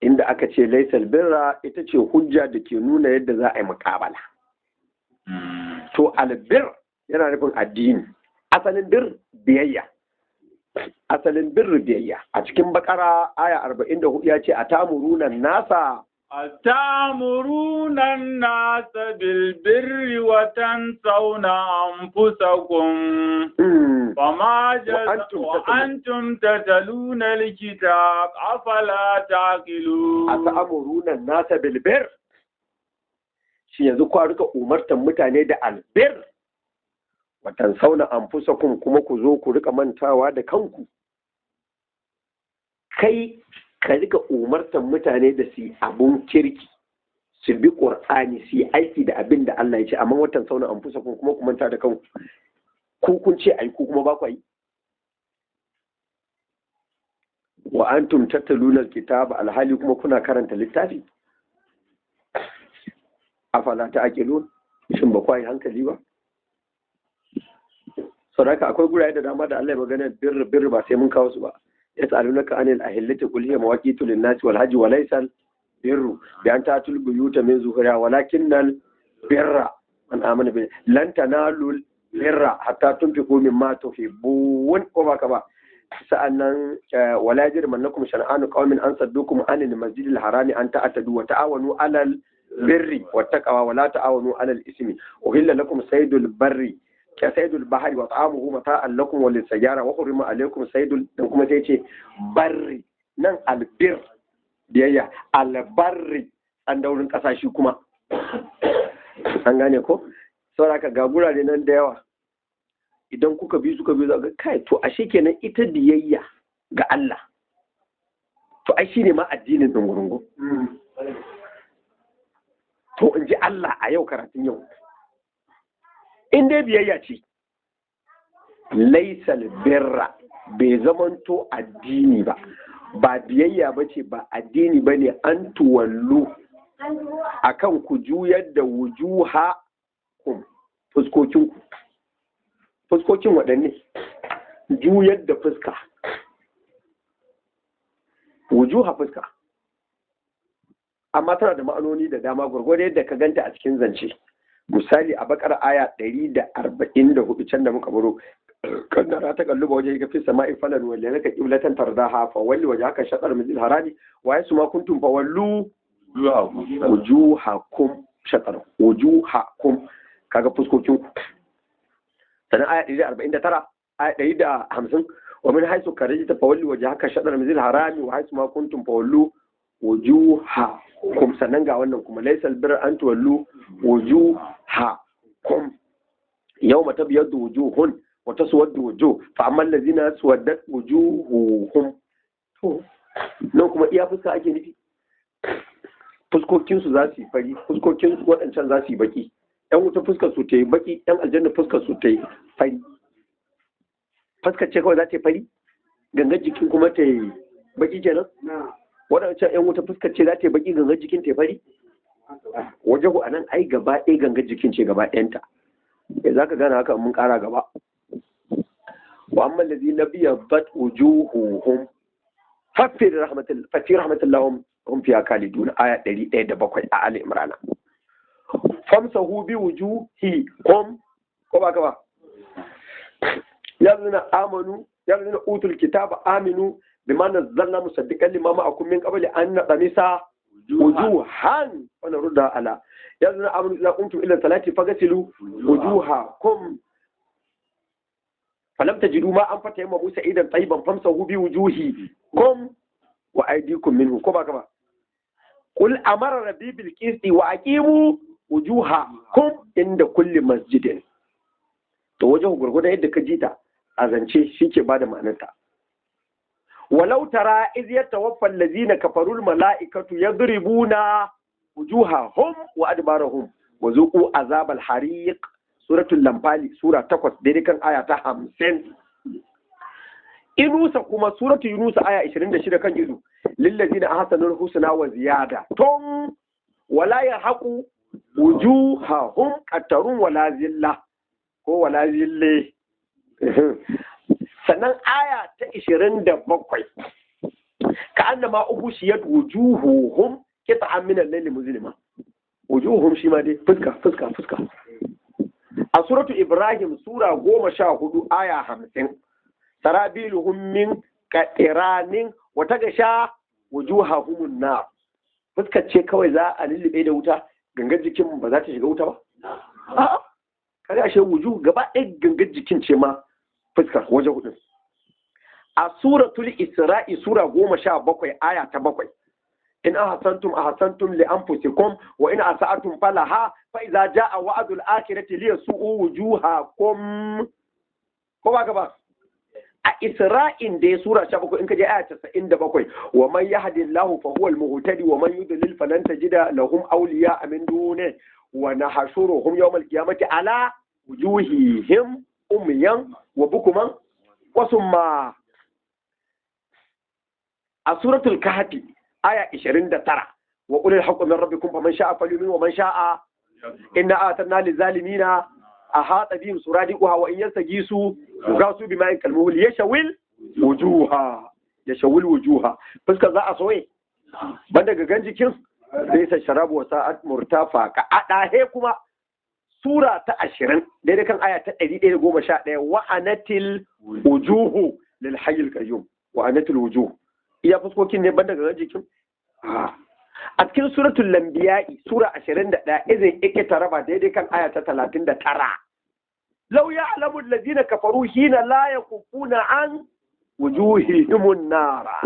Inda aka ce laisal birra ita ce hujja da ke nuna yadda za a yi muƙabala. To albir yana nufin addini. Asalin bir biyayya. Asalin bir biyayya. A cikin bakara aya 44 ya ce a tamuruna nasa أتأمرون الناس بالبر وتنسون أنفسكم وما جز... وأنتم وأنتم تتلون الكتاب أفلا تعقلون a ta'amuruna nasa bilbir. Shi yanzu kwa rika umartan mutane da albir. Watan sauna anfusakum kuma ku zo ku rika mantawa da kanku. Kai ka rika umartan mutane da su yi abun kirki, su bi Qur'ani, su yi aiki da abin da Allah ya ce, amma watan sauna anfusakum kuma ku manta da kanku. Ku kun ce ai ku kuma ba ku yi. Wa antum tattaluna alkitaba alhali kuma kuna karanta littafi. Afala ta'qilun, shin ba ku yi hankali ba? Saboda akwai gurare da dama da Allah ya magana birr birr ba sai mun kawo su ba. Yas'alunaka anil ahillati qul hiya mawaqitu lin-nasi wal hajji wa laysa birru bi an ta'tul buyuta min zuhuriha walakinnal birra man amana bi lan tanalul birra hatta tunfiqu mimma tuhibbun, ko ba ka ba? Sa'annan wala yajrimannakum shan'anu qaumin an saddukum anil masjidil harami an ta'tadu wa ta'awanu alal birri wattaqwa wa la ta'awanu alal ismi uhilla lakum saydul barri ka saydul bahri wa ta'amuhu mata'an lakum wa lisayyara wa hurrima alaykum saydul, dan kuma sai ce barri nan albir biyayya albarri an daurin kasa shi kuma an gane ko. Saboda ga gurare nan da yawa idan kuka bi suka bi za ga kai to ashe kenan ita biyayya ga Allah to ai shine ma addinin dungurungu. To in ji Allah a yau karatun yau in dai biyayya ce laisal birra bai zamanto addini ba, ba biyayya ba ce, ba addini ba ne an tuwallu akan ku juyar da wujuha kum fuskokinku. Fuskokin waɗanne? Juyar da fuska, wujuha fuska, amma tana da ma'anoni da dama gwargwado yadda ka ganta a cikin zance. Misali a bakar aya 144 can da muka baro, kan nara ta kalluba waje ga fi sama'i falan wal laka qiblatan tardaha fa walli wajhaka shatr masjidil harami wa yasma kuntum fa wallu wujuhakum shatr wujuhakum, kaga fuskokin ku. Sannan aya 149 aya 150 wa min haythu kharajta fa walli wajhaka shatr masjidil harami wa haythu ma kuntum fa wallu wujuhakum. Sannan ga wannan kuma laysal birra an tuwallu wujuhakum yawma tabyaddu wujuhun wa taswaddu wujuh fa amma allazina swaddat wujuhuhum. To nan kuma iya fuska ake nufi, fuskokin su za su yi fari, fuskokin su waɗancan za su yi baki, yan wuta fuskar su ta yi baki, yan aljanna fuskar su ta yi fari. Fuskar ce kawai za ta yi fari, gangan jikin kuma ta yi baki kenan. Waɗancan ‘yan wuta fuskar ce za ta yi baki gangan jikin ta fari? Wajahu a nan ai gaba ɗaya gangan jikin ce gaba ɗayanta. Za ka gane haka mun ƙara gaba. Wa amma lazi na biya bat wujuhuhum fafi rahmatullah hum fiya khalidun aya 107 a Ali Imran. Famsahu bi wujuhikum ko ba ka ba? Ya zuna amanu ya zuna utul kitaba aminu bima nazzalna musaddiqan lima ma'akum min qabli an nadamisa wujuhan wa narudda ala ya zuna amanu idza qumtum ila salati faghsilu wujuhakum falam tajidu ma an fata yamma musa idan tayyiban famsahu bi wujuhikum wa aydikum minhu ko ba ka ba? Qul amara rabbi bil qisti wa aqimu wujuhakum inda kulli masjidin. To wajen gurgurdan yadda ka jita a zance shi ke bada ma'anarta. Walau tara iz yatawaffa allazina kafaru almalaikatu yadribuna wujuhahum wa adbarahum wa zuqu azabal hariq. Suratul lamfali sura 8 daidai kan aya ta 50. Inusa kuma suratul yunusa aya 26 kan izu lillazina ahsanul husna wa ziyada tun wala yahqu wujuhahum qatarun wala zilla ko wala zille. Sannan aya ta 27 ka annama ubushiyat wujuhuhum qit'an min al-layli muzlima. Wujuhuhum shi ma dai fuska fuska fuska. A suratu Ibrahim sura 14 aya 50 sarabiluhum min qatiranin wa tagasha wujuhahum nar. Fuskar ce kawai za a lullube da wuta, gangar jikin ba za ta shiga wuta ba. A'a, kare ashe wujuh gaba ɗaya gangar jikin ce ma fuskar waje hudu. A suratul Isra'i sura 17 aya ta 7 in ahsantum ahsantum li anfusikum wa in asa'tum falaha fa idza jaa wa'dul akhirati liyasu'u wujuhakum. Ko ba ba? A Isra'in da ya sura 17 in ka je aya 97 wa man yahdillahu fa huwal muhtadi wa man yudlil falan tajida lahum awliya min duni wa nahshuruhum yawmal qiyamati ala wujuhihim umyan wa bukuman wa summa. A suratul kahfi aya 29 wa qulil haqqu min rabbikum faman sha'a falyu'min wa man sha'a inna a'tadna lizalimina ahata bihim suradiquha wa in yastagisu yughasu bima'in kalmuhul yashawil wujuha yashawil wujuha. Fuskar za a soye banda gagan jikin sai sa sharabu wa sa'at murtafa ka adahe. Kuma sura ta 20 daidai kan aya ta 111 wa anatil wujuhu lil hayyil qayyum. Wa anatil wujuh iya fuskokin ne banda gagan jikin. A cikin suratul lambiya'i sura 21 izin ikitaraba daidai kan aya ta 39 law ya'lamu allazina kafaru hina la yakufuna an wujuhihimun nara.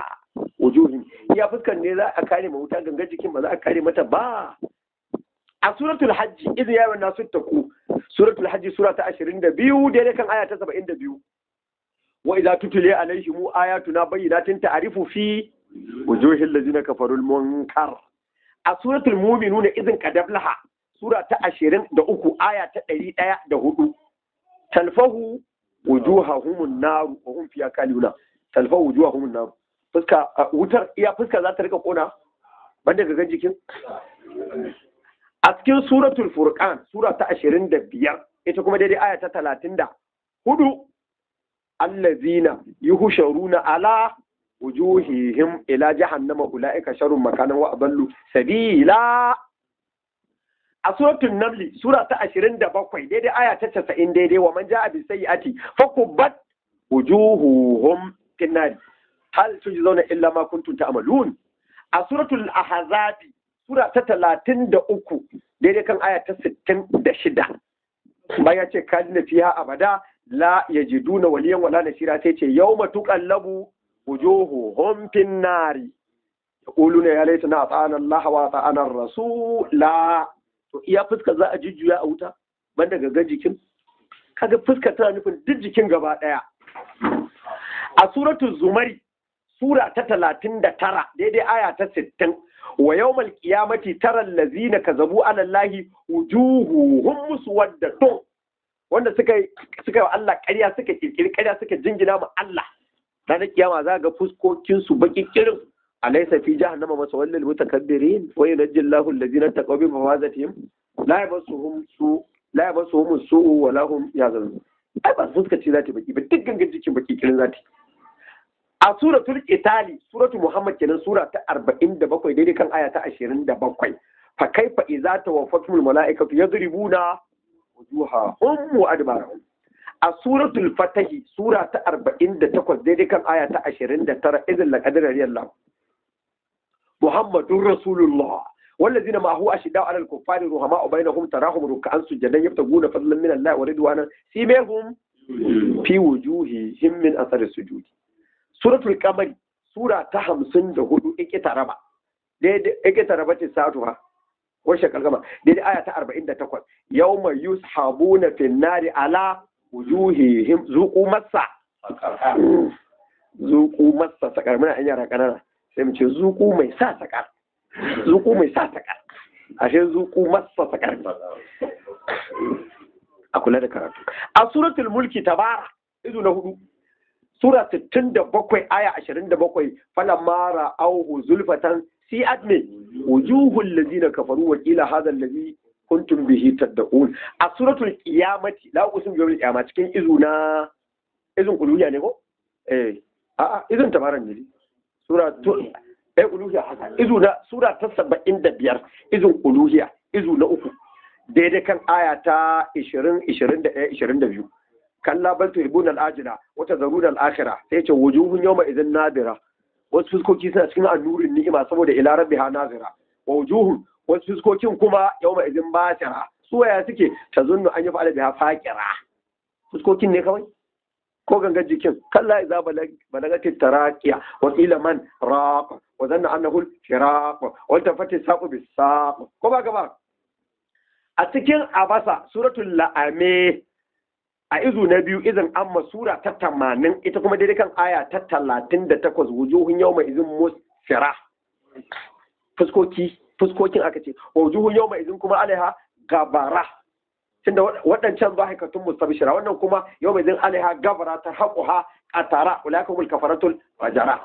Wujuhim iya fuskan ne za a kare ma wuta, gangan jikin ba za a kare mata ba. A suratul hajji izin ya yi nasu taku suratul hajji sura ta 22 daidai kan aya ta 72 wa idza tutli alaihim ayatuna bayyinatin ta'rifu fi wujuhil ladzina kafarul munkar. A suratul mu'minun izin qadablaha sura ta 23 aya ta 104 talfahu wujuhahumun nar wa hum fiha kalihuna. Talfahu wujuhahumun nar fuska wutar iya fuska za ta rika kona banda gagan jikin. A cikin suratul furqan sura ta 25 ita kuma daidai aya ta 34 allazina yuhsharuna ala wujuhihim ila jahannama ulaika sharrun makanan wa adallu sabila. A suratul namli sura ta 27 daidai aya ta 90 daidai wa man jaa bi sayyi'ati fakubbat wujuhuhum finnar hal tujzauna illa ma kuntum ta'malun. A suratul ahzab sura ta 33 daidai kan aya ta 66 bayan ya ce kalina fiha abada la yajiduna waliyan wala nasira sai ce yawma tuqallabu wujuhuhum fin nari yaquluna ya laitana ata'ana Allah wa ata'ana ar-rasula. To iya fuska za a jujjuya a wuta banda gangan jikin. Kaga fuska tana nufin duk jikin gaba daya. A suratul zumari sura ta 39 daidai aya ta 60 wa yawmal qiyamati taral ladzina kazabu ala allahi wujuhuhum muswaddatun. Wanda suka yi wa Allah ƙarya suka kirkiri ƙarya suka jingina ma Allah ranar kiyama za ga fuskokin su baki kirin. Alaysa fi jahannama masawal lil mutakabbirin wa yunajji Allahu allazina taqaw bi mafazatihim la yamassuhum su la yamassuhum su'u wa lahum yahzanun. Ai ba fuska ce za ta baki ba, duk gangan jikin baki kirin za ta. A suratul qitali, suratu Muhammad kenan, sura ta 47 daidai kan aya ta 27, fa kaifa idza tawaffatumul malaikatu yadribuna wujuhahum wa adbarahum. A suratul fatahi, sura ta 48 daidai kan aya ta 29, idan laqad radiyallahu Muhammadur Rasulullah والذين معه أشداء على الكفار رحماء بينهم تراهم ركعا سجدا يبتغون فضلا من الله ورضوانا سيماهم في وجوههم من أثر السجود. سورة القمر سورة 54 اقترب اقتربت الساعة وشق القمر دي آية 48 يوم يسحبون في النار على وجوههم ذوقوا مس ذوقوا مس سقر. muna an yara kanana sai mu ce zuku mai sa sakar, zuku mai sa sakar, ashe zuku masa sakar. A kula da karatu. A suratul mulki tabara izu na 4 sura 67 aya 27 falamma ra'awhu zulfatan si'at min wujuhul ladina kafaru wa qila hadha allazi kuntum bihi tad'un. A suratul qiyamati la uqsimu bi yawmil qiyamah cikin izu na izun uluhiyya ne ko eh a izun tabaran ne sura ai uluhiyya haka izu na sura ta 75 izun uluhiyya izu na 3 daidai kan aya ta 20 21 22 kalla bal tuhibbuna al-ajila wa tadharuna al-akhirah sai ce wujuhun yawma idhin nadira, wasu fuskoki suna cikin annurin ni'ima saboda ila rabbiha nazira, wa wujuhun wasu fuskokin kuma yawma idhin basira, su waya suke tazunnu an yaf'ala biha faqira. Fuskokin ne kawai ko gangan jikin? Kalla idza balagati taraqiya wa qila man raq wa dhanna annahu al-firaq wa tafati saqu bis-saq. Ko ba gaba a cikin abasa suratul la'ame a izu na 2 izin amma sura ta 80 ita kuma daidai kan aya ta 38 wujuhun yawma izin musfira, fuskoki fuskokin aka ce wujuhun yawma izin kuma alaiha gabara, tunda waɗancan zahikatun mustabshira, wannan kuma yawma izin alaiha gabara ta haquha qatara ulaikumul kafaratul fajara.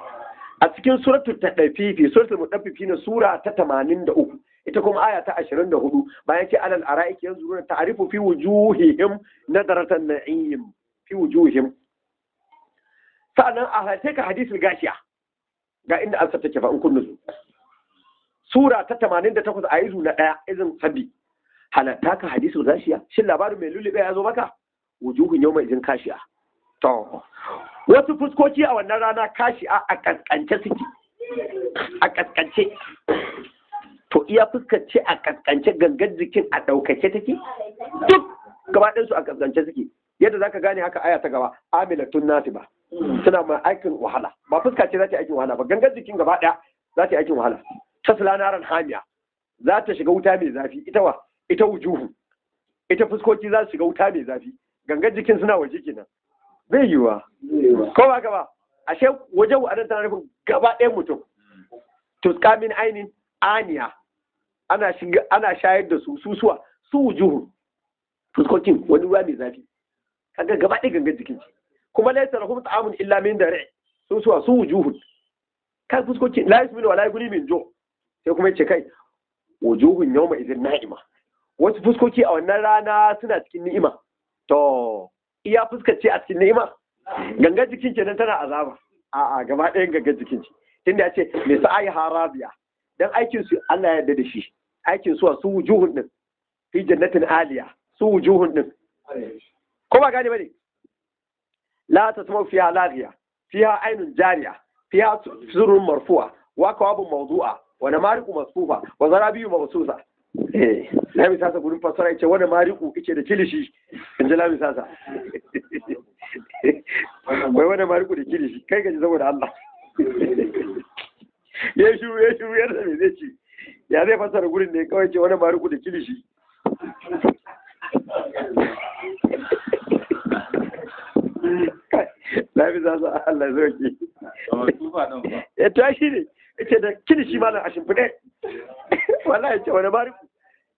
A cikin suratul tadaffifi suratul mudaffifin sura ta 83 ita kuma aya ta 24 bayan ce alal ara'iki yanzuruna ta'rifu fi wujuhihim nadaratan na'im fi wujuhihim. Sa'annan a hace ka hadisul gashiya ga inda ansa take fa in kun nutsu. Sura ta 88 a izu na 1 izin sabbi halatta ka hadisul gashiya, shin labarin mai lulube ya zo maka? Wujuhun yawma izin kashiya. To wasu fuskoki a wannan rana kashi'a a kaskance suke, a kaskance. To iya fuskar ce a kaskance, gangan jikin a ɗaukake take, duk gaba ɗinsu a kaskance suke. Yadda zaka gane haka aya ta gaba, amilatun nasiba, suna ma aikin wahala, ba fuska ce za ta yi aikin wahala ba, gangan jikin gaba ɗaya za ta yi aikin wahala. Tasla naran hamiya, za ta shiga wuta mai zafi, ita wa ita wujuhu, ita fuskoki za su shiga wuta mai zafi, gangan jikin suna waje kenan. Zai yiwa ko ba gaba? Ashe wajen wa'adan tana nufin gaba ɗayan mutum. Tuska min ainin aniya, ana shiga ana shayar da su susuwa su wujuhu fuskokin wani ruwa mai zafi, kaga gaba ɗaya gangan jikin ce. Kuma laysa lahum ta'amun illa min dari, susuwa su wujuhu kai fuskokin la yasminu wala yughni min jo. Sai kuma yace kai wujuhun yawma idhin na'ima, wasu fuskoki a wannan rana suna cikin ni'ima. To iya fuskar ce a cikin ni'ima, gangan jikin kenan tana azaba. A'a gaba ɗayan gangan jikin ce, tunda ya ce me sa'ai harabiya, dan aikin su Allah ya yarda da shi, aikin su su wujuhun din fi jannatin aliya, su wujuhun din ko ba gane bane. La tasma'u fiha laghiya fiha ainun jariya fiha sururun marfu'a wa kawabun mawdu'a wa namariqu masfufa wa zarabiyu mabsusa. Eh Lami Sasa gurin fassara yace wani mariku yace da kilishi, in ji Lami Sasa. Wai wani mariku da kilishi, kai gaji saboda Allah. Ya shiru ya shiru yadda me zai ce, ya zai fassara gurin ne kawai ce wani mariku da kilishi. Lami Sasa Allah ya sauke. Ya tashi ne yace da kilishi malam a shimfiɗe. Wallahi yace wani mariku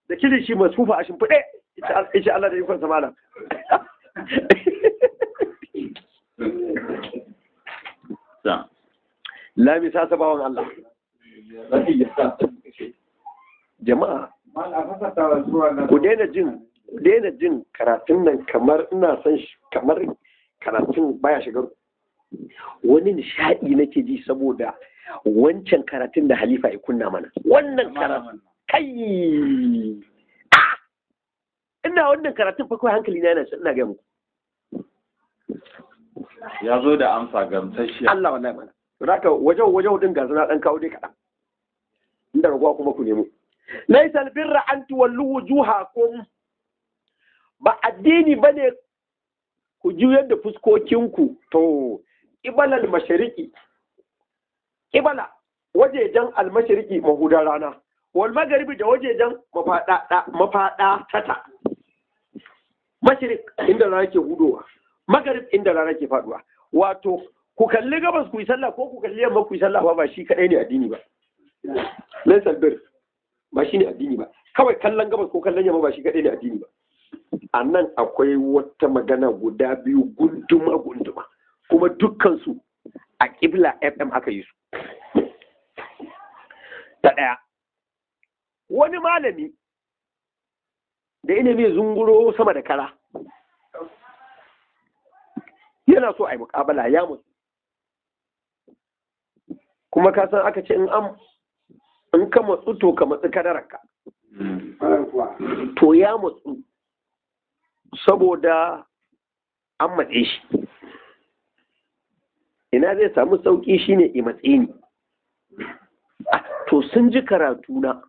da kilishi masufa a shimfiɗe, yace Allah da ikonsa malam. Lami sasa bawan Allah. Jama'a, ku daina jin karatun nan kamar ina son kamar karatun baya shigar. Wani nishaɗi nake ji saboda wancan karatun da Halifa ya kunna mana. Wannan karatun kai! Ina wannan karatun fa kawai hankali na yana ina gaya muku. Ya zo da amsa gamsasshiya. Allah wallahi mana. Zaka wajen wajen din gasu na dan kawo dai kaɗan. Inda raguwa kuma ku nemo. Laisa albirra an tuwallu wujuhakum. Ba addini bane ku juyar da fuskokinku to ibalal mashariqi. Ibala wajejen almashariqi mahudan rana. Wal magharibi da wajejen mafada mafada tata. Mashirik inda rana ke hudowa. Magarib inda rana ke faduwa. Wato ku kalli gabas ku yi sallah ko ku kalli yamma ku yi sallah ba shi kadai ne addini ba. Laisa albir ba shi ne addini ba. Kawai kallon gabas ko kallon yamma ba shi kadai ne addini ba. A nan akwai wata magana guda biyu gunduma gunduma kuma dukkan su a Qibla FM aka yi su. Ta ɗaya, wani malami da ina mai zunguro sama da kara yana so a yi muƙabala ya mutu. Kuma ka san aka ce in ka matsu to ka matsi kadararka. To ya matsu saboda an matse shi. Ina zai samu sauƙi shine i matse ni. To sun ji karatuna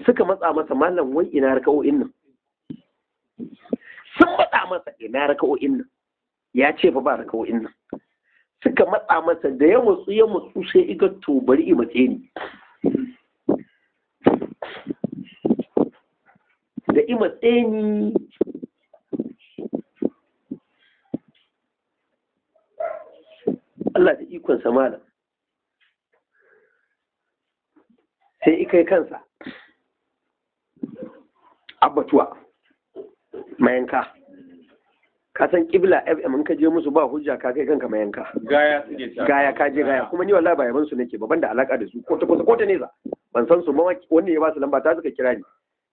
suka matsa masa malam wai ina raka'o'in nan. Sun matsa masa ina raka'o'in nan. Ya ce fa ba raka'o'in nan. Suka matsa masa da ya matsu sai iga to bari i matse ni. Da i matse ni Allah da ikon sa malam. Sai ikai kansa abbatuwa mayanka. Ka san Qibla FM in ka je musu ba hujja ka kai kanka mayanka. Gaya suke cewa. Gaya ka je gaya kuma ni wallahi ba yaban su nake ba ban da alaka da su ko ta kusa ko ta nesa. Ban san su ma wanda ya ba su lamba ta suka kira ni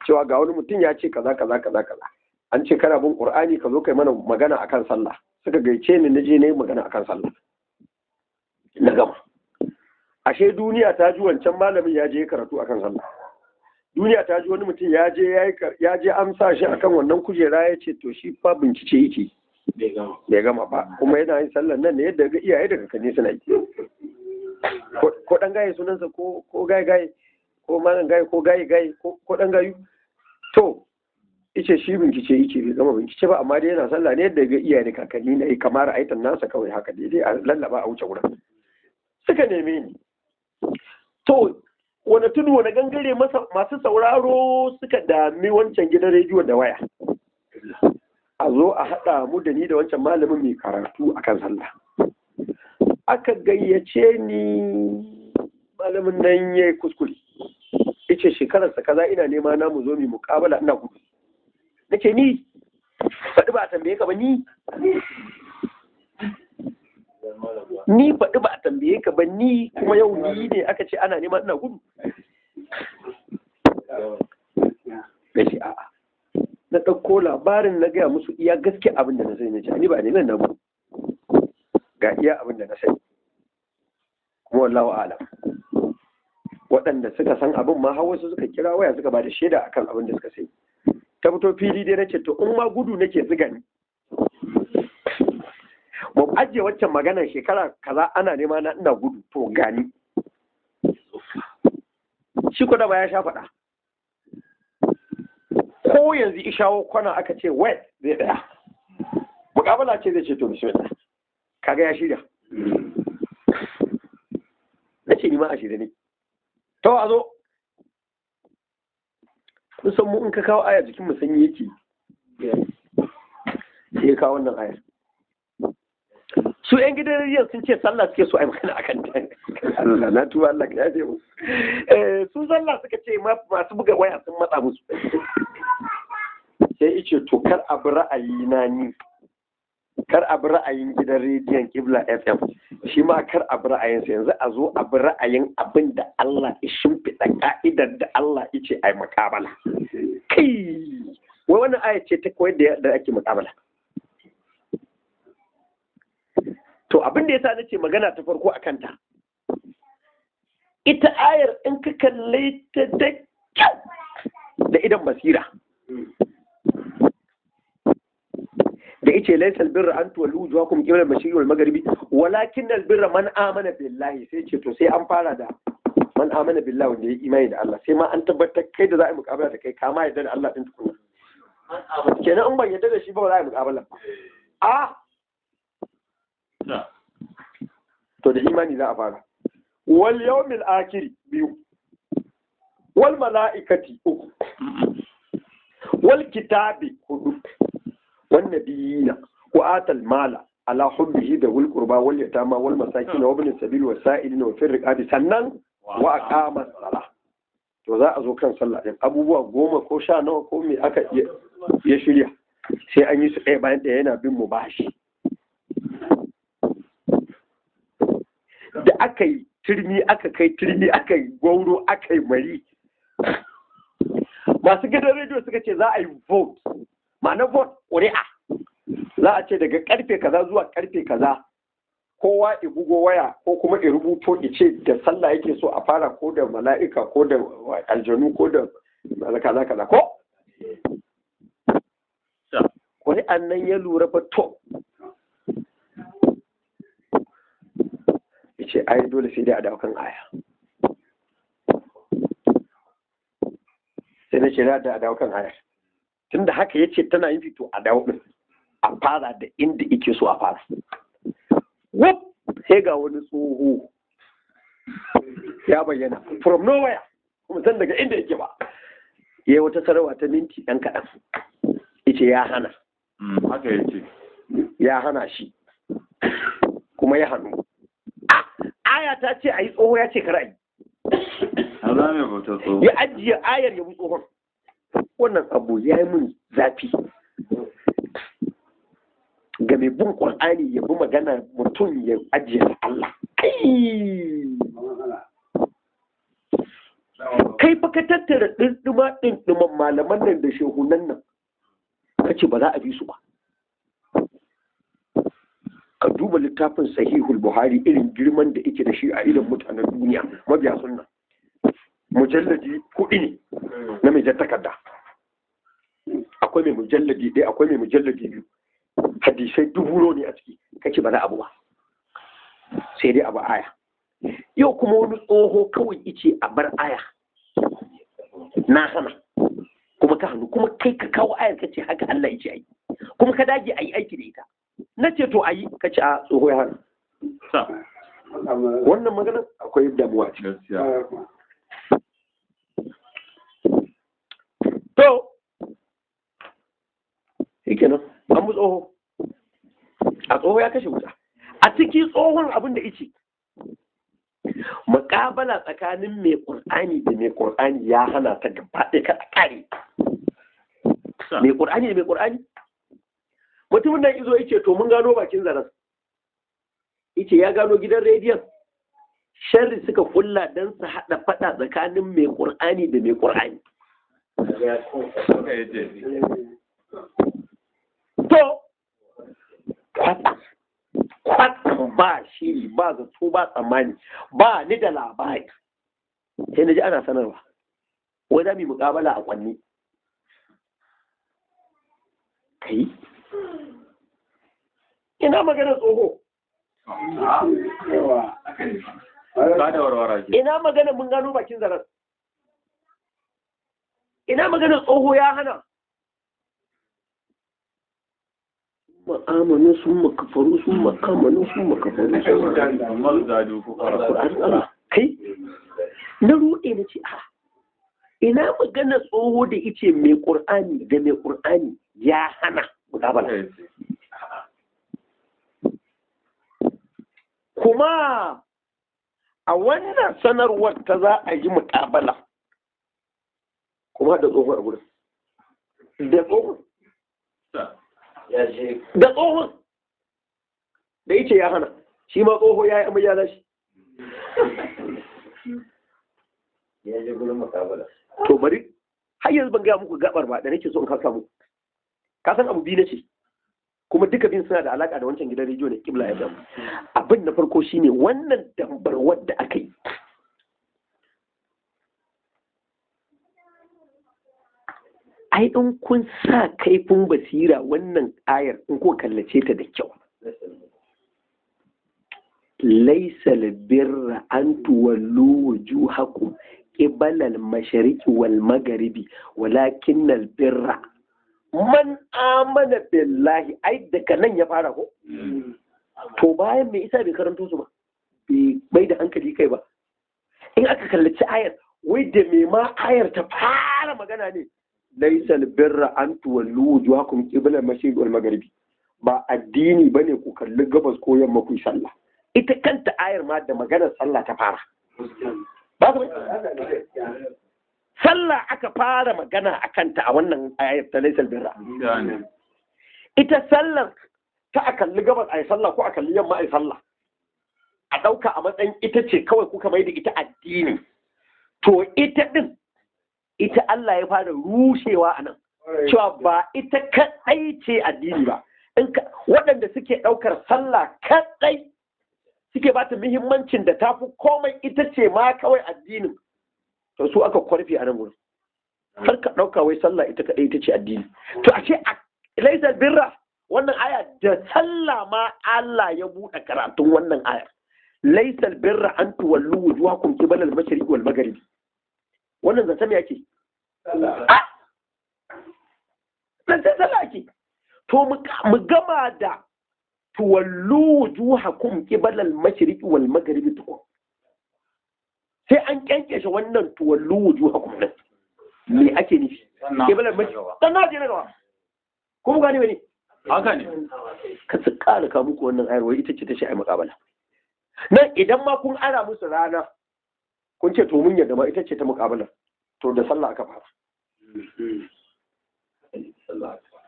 cewa ga wani mutum ya ce kaza kaza kaza kaza. An ce kana bin Qur'ani ka zo kai mana magana akan sallah. Suka gaice ni naje nayi magana akan sallah. Na gama. Ashe duniya ta ji wancan malamin ya je karatu akan sallah. Duniya ta ji wani mutum ya je ya je an sa shi akan wannan kujera ya ce to shi fa bincike yake. Bai gama ba kuma yana yin sallar nan ne yadda ga iyaye da kakanni suna yi. Ko dan gaye sunansa ko gaye gaye ko malam gaye ko gaye gaye ko dan gayu. To ice shi bincike yake bai gama bincike ba amma dai yana sallah ne yadda ga iyaye da kakanni na yi kamar aitan nasa kawai haka dai a lallaba a wuce wurin. Suka neme ni. To wani tudu wani gangare masu sauraro suka dami wancan gidan rediyo da waya. A zo a haɗa mu da ni da wancan malamin mai karatu a kan sallah. Aka gayyace ni malamin nan ya yi kuskure. Ice shekararsa kaza ina nema na mu zo mu muƙabala ina gudu. Nace ni faɗi ba a tambaye ka ba ni. Ni faɗi ba a tambaye ka ba ni kuma yau ni ne aka ce ana nema ina gudu. Na ce a'a. Na ɗauko labarin na gaya musu iya gaske abin da na sani na ce ni ba neman na gudu. Ga iya abin da na sani. Kuma wallahu alam. Waɗanda suka san abin ma har wasu suka kira waya suka ba da shaida akan abin da suka sani. Ta fito fili dai na ce to in ma gudu nake ziga ni. Mu ajiye waccan maganar shekara kaza ana nema na ina gudu to gani. Shi ko da ba ya sha faɗa. Ko yanzu ishawo kwana aka ce wait zai ɗaya. Muƙabala ce zai ce to bismillah. Kaga ya shirya. Na ce ni ma a shirye ne. To a zo. Kun san mu in ka kawo aya jikin mu sanyi yake. Sai ya kawo wannan ayar. Su 'yan gidan rediyon sun ce sallah suke so a yi magana a kan ta. Allah na tuba Allah ka yafe mu. Su sallah suka ce masu buga waya sun matsa musu. Sai ice to kar abu ra'ayi na ni. Kar a bi ra'ayin gidan rediyon Kibla FM, shi ma kar a bi ra'ayinsa. Yanzu a zo a bi ra'ayin abin da Allah ya shimfiɗa, ka'idar da Allah ya ce a yi muƙabala. Kai, wai wannan aya ce ta koyar da yadda ake muƙabala. To abin da yasa nace magana ta farko a kanta, ita ayar in ka kalle ta da kyau da idan basira, da ice laysa albirra an tuwallu wujuhakum qibla al-mashriqi wal maghribi walakin albirra man amana billahi, sai ce to sai an fara da man amana billahi, wanda ya imani da Allah, sai ma an tabbatar kai da za a yi muƙabala da kai kama yadda da Allah din tukuna. Kenan in ban yadda da shi ba, ba za a yi muƙabala a to da imani za a fara. Wal yawmil akhir biyu, wal mala'ikati uku, wal kitabi hudu, wan nabiyina, wa atal mala ala hubbihi da wal qurba wal yatama wal masakin wa ibn sabil wa sa'ilin wa fir riqabi, sannan wa aqama salah. To za a zo kan sallah din, abubuwa 10 ko 10 nawa ko me aka ya shirya, sai an yi su ɗaya bayan ɗaya, yana bin mu bashi. Da aka yi turmi, aka kai turmi, aka yi gwauro, aka yi mari, masu gidan rediyo suka ce za a yi vote. Ma'ana vote, ƙuri'a. Za a ce daga karfe kaza zuwa karfe kaza kowa ya bugo waya ko kuma ya rubuto ya ce da sallah yake so a fara, ko da mala'ika, ko da aljanu, ko da kaza kaza. Ko ƙuri'an nan ya lura fa, to ce ai dole sai dai a dawo kan aya. Sai na ce za a dawo kan aya, tunda haka yace tana yin fito, a dawo din, a fara da inda yake so a fara. Wuf, sai ga wani tsoho ya bayyana from nowhere, kuma san daga inda yake ba. Yayi wata sarawa ta minti ɗan kaɗan, yace ya hana. Haka yace. Ya hana shi kuma ya hannu. Aya ta ce a yi, tsoho ya ce kar a yi. Allah mai bauta tsoho. Ya ajiye ayar, ya bi tsohon. Wannan abu ya yi mun zafi. Ga mai bin Ƙur'ani ya bi magana mutum ya ajiye Allah. Kai! Kai fa ka tattara ɗinɗima ɗinɗiman malaman nan da shehunan nan, ka ce ba za a bi su ba. Ka duba littafin Sahihul Buhari, irin girman da yake da shi a irin mutanen duniya mabiya sunna. Mujalladi 4 ne na mai takarda. Akwai mai mujalladi 1, akwai mai mujalladi 2. Hadisai 2000 ne a ciki, kace ba za abu ba, sai dai abu aya. Yau kuma wani tsoho kawai ice a bar aya, na hana, kuma ka hannu, kuma kai ka kawo ayar, kace haka Allah ya ce ayi, kuma ka dage ayi aiki da ita. Na ce to ayi, ka ce a tsoho ya hana. Wannan magana akwai damuwa ciki. To shi kenan, an bi tsoho, a tsoho ya kashe wuta. A ciki tsohon abin da ice muƙabala tsakanin mai ƙur'ani da mai ƙur'ani ya hana ta gaba ɗaya, ka ƙare. Mai ƙur'ani da mai ƙur'ani. Mutumin nan izo yace to mun gano bakin zaren. Yace ya gano gidan rediyon sharri suka kulla don su haɗa faɗa tsakanin mai ƙur'ani da mai ƙur'ani. To kwatsam ba shiri ba zato ba tsammani, ba ni da labari, sai na ji ana sanarwa wai za mu yi muƙabala a Kwanni. Kai, ina magana tsoho? Ina magana mun gano bakin zaren? Ina magana tsoho ya hana? Ma'amanu sun makafaru sun ma'amanu sun makafaru sun. Kai, na ruɗe, na ce a ina magana tsoho da ice mai ƙur'ani da mai ƙur'ani ya hana muƙabala? Kuma a wannan sanarwar ta za a yi muƙabala kuma da tsohon a gurin, da tsohon, da tsohon. Da yace ya hana, shi ma tsoho ya yi amai ya lashi. Ya je gurin mukabala. To bari har yanzu ban gaya muku gabar ba da nake so in kasa muku. Ka san abu biyu nace, kuma duka biyun suna da alaka da wancan gidan rediyo na Kibla FM. Abin na farko shine wannan dambarwar da aka yi. Ai in kun sa kaifin basira wannan ayar in ko kallace ta da kyau. Laisa albirra an tuwallu wujuhakum qibala al-mashriqi wal magharibi walakin albirra man amana billahi. Ai daga nan ya fara ko? To bayan me isa bai karanto su ba, bai da hankali kai ba. In aka kallaci ayar, wai da me ma ayar ta fara magana ne? Laisa albirra an tuwallu wujuhakum qibala al-mashriqi wal magharibi. Ba addini bane ku kalli gabas ko yamma ku yi sallah. Ita kanta ayar ma da maganar sallah ta fara. Ba ku sallah aka fara magana a kanta a wannan ayar ta laisal birra. Ita sallar ta a kalli gabas a yi sallah ko a kalli yamma a yi sallah. A ɗauka a matsayin ita ce kawai kuka mai da ita addini. To ita ɗin, ita Allah ya fara rushewa a nan. Cewa ba ita kaɗai ce addini ba. Waɗanda suke ɗaukar sallah kaɗai suke ba ta muhimmancin da ta fi komai ita ce ma kawai addinin. To su aka kwarfe a nan gurin. Har ka ɗauka wai sallah ita kaɗai ita ce addini. To ashe a laisal birra wannan aya da sallah ma Allah ya buɗe karatun wannan ayar. Laisal birra an tuwallu wujuhakum qibala al-mashriqi wal magharibi. Wannan zance me yake? Sallah. Zancen sallah ake. To mu gama da tuwallu wujuhakum qibala al-mashriqi wal magharibi tukun. Sai an kyankyashe wannan tuwallu wujuhakum din. Me ake nufi? Qibala al-mashriqi. Sannan je na gaba. Ko mu gane bane? Haka ne. Ka su ƙara ka muku wannan ayar wai ita ce ta shi ai muƙabala. Nan idan ma kun ara musu rana kun ce to mun yarda ma ita ce ta muƙabala. To da sallah aka fara.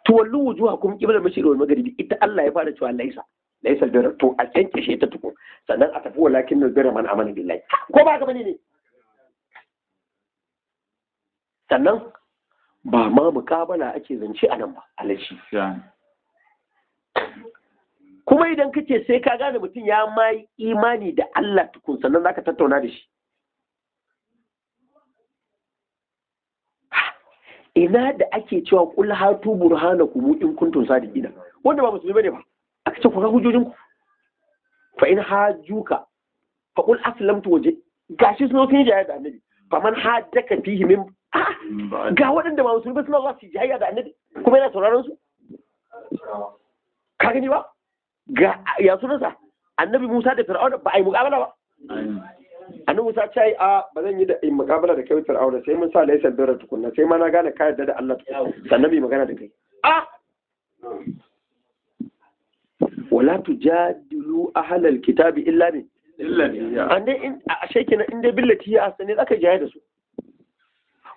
Tuwallu wujuhakum qibla al-mashriqi wal maghribi ita Allah ya fara cewa laisa laisa albirra, to a kyankyashe ta tukun sannan a tafi walakin albirra man amana billahi, ko ba haka bane ne? Sannan ba ma muƙabala ake zance a nan ba alashi. Kuma idan kace sai ka gane mutum ya ma yi imani da Allah tukun sannan zaka tattauna da shi. Ina da ake cewa kul hatu burhanakum in kuntum sadiqina, wanda ba musulmi bane ba aka ce ku ga hujojin ku, fa in hajuka fa qul aslamtu waje, gashi sun sun jayya da annabi, fa man hajjaka fihi min, ga waɗanda ba musulmi ba suna zuwa su jayya da annabi kuma yana sauraron su, ka gani ba? Ga ya sunansa annabi Musa da Fir'auna ba a yi muƙabala ba. Annabi Musa ce a ba zan yi da in muƙabala da kai Fir'auna sai mun sa laysal birra tukunna, sai ma na gane ka yarda da Allah tukunna sannan mai magana da kai. A wala tujadilu ahlal kitabi illa bi an dai in a shekenan in dai billati ya asani zaka jaya da su,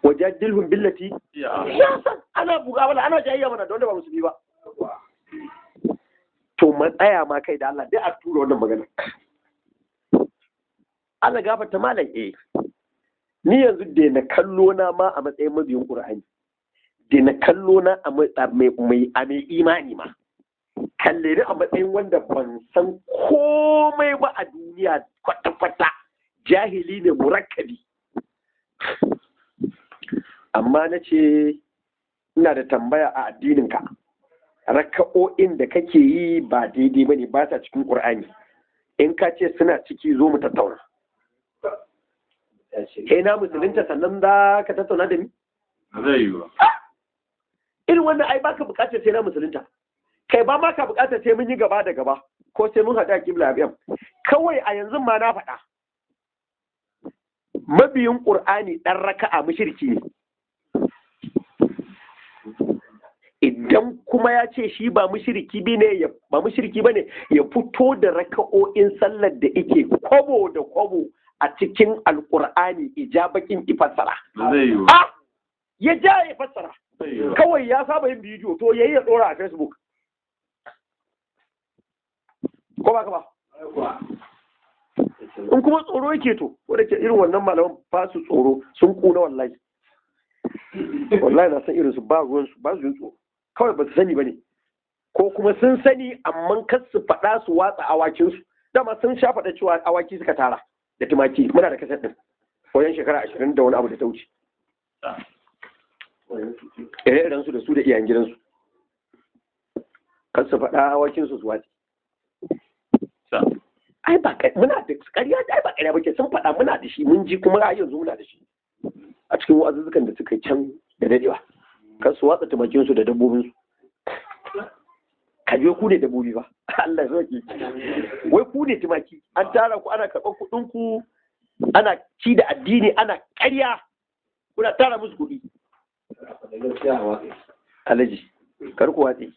wajadilhum billati ya san ana muƙabala ana jayayya mana da wanda ba musulmi ba. To matsaya ma kai da Allah dai a tura wannan magana. Allah gafarta malam, eh ni yanzu da na kallo na ma a matsayin mabiyin Qur'ani, da na kallo na a mai imani ma, kalle ni a matsayin wanda ban san komai ba a duniya kwata-kwata, jahili ne murakkabi. Amma na ce ina da tambaya a addininka, raka'o'in da kake yi ba daidai bane, ba sa cikin Qur'ani, in ka ce suna ciki zo mu tattauna. Kai na musulunta sannan za ka tattauna da ni? Zai yi ba. Irin wannan ai baka bukatar sai na musulunta. Kai ba ma ka bukatar sai mun yi gaba da gaba ko sai mun haɗu a kibla FM. Kawai a yanzu ma na faɗa. Mabiyin Qur'ani ɗan raka'a mushriki ne. Idan kuma ya ce shi ba mushriki bane ya ba mushriki bane ya fito da raka'o'in sallar da yake kwabo da kwabo a cikin Alƙur'ani ijabakin ifassara. Zai yi Ah! Ya ja ya fassara. Kawai ya saba yin bidiyo to yayi ya dora a Facebook. Ko ba ka ba? In kuma tsoro yake to, wanda ke irin wannan malaman ba su tsoro sun kuna wallahi. Wallahi na san irin su ba ruwan su ba su jin tsoro. Kawai ba su sani ba ne. Ko kuma sun sani amma kar su faɗa su watsa awakin su. Dama sun sha faɗa cewa awaki suka tara da tumaki muna da kasar ɗin. Wajen shekara 20 da wani abu da ta wuce. Ire-iren su da su da iyayen gidansu. Kar su faɗa awakin su su watsi. Ai ba muna da ƙarya, ai ba ƙarya bake, sun faɗa muna da shi, mun ji kuma har yanzu muna da shi a cikin wa'azuzzukan da suka yi can da dadewa. Kar su watsa tumakin su da dabbobin su. Ka je ku ne dabbobi ba. Allah ya sauke. Wai ku ne tumaki, an tara ku ana karɓar kuɗin ku, ana ci da addini, ana ƙarya, kuna tara musu kuɗi. Alhaji, kar ku watse.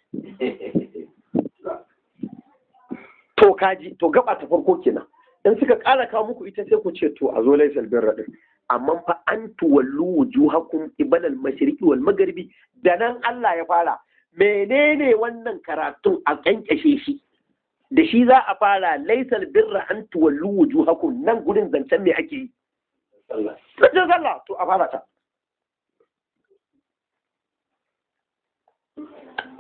To kaji, to gaba ta farko kenan. In suka ƙara kawo muku ita sai ku ce to a zo laisal birra din. Amma fa an tuwallu wujuhakum qibala al-mashriqi wal magharibi, da nan Allah ya fara. Menene wannan karatun a kankashe shi? Da shi za a fara laisal birra an tuwallu wujuhakum, nan gurin zancen me ake yi? Zancen sallah, to a fara ta.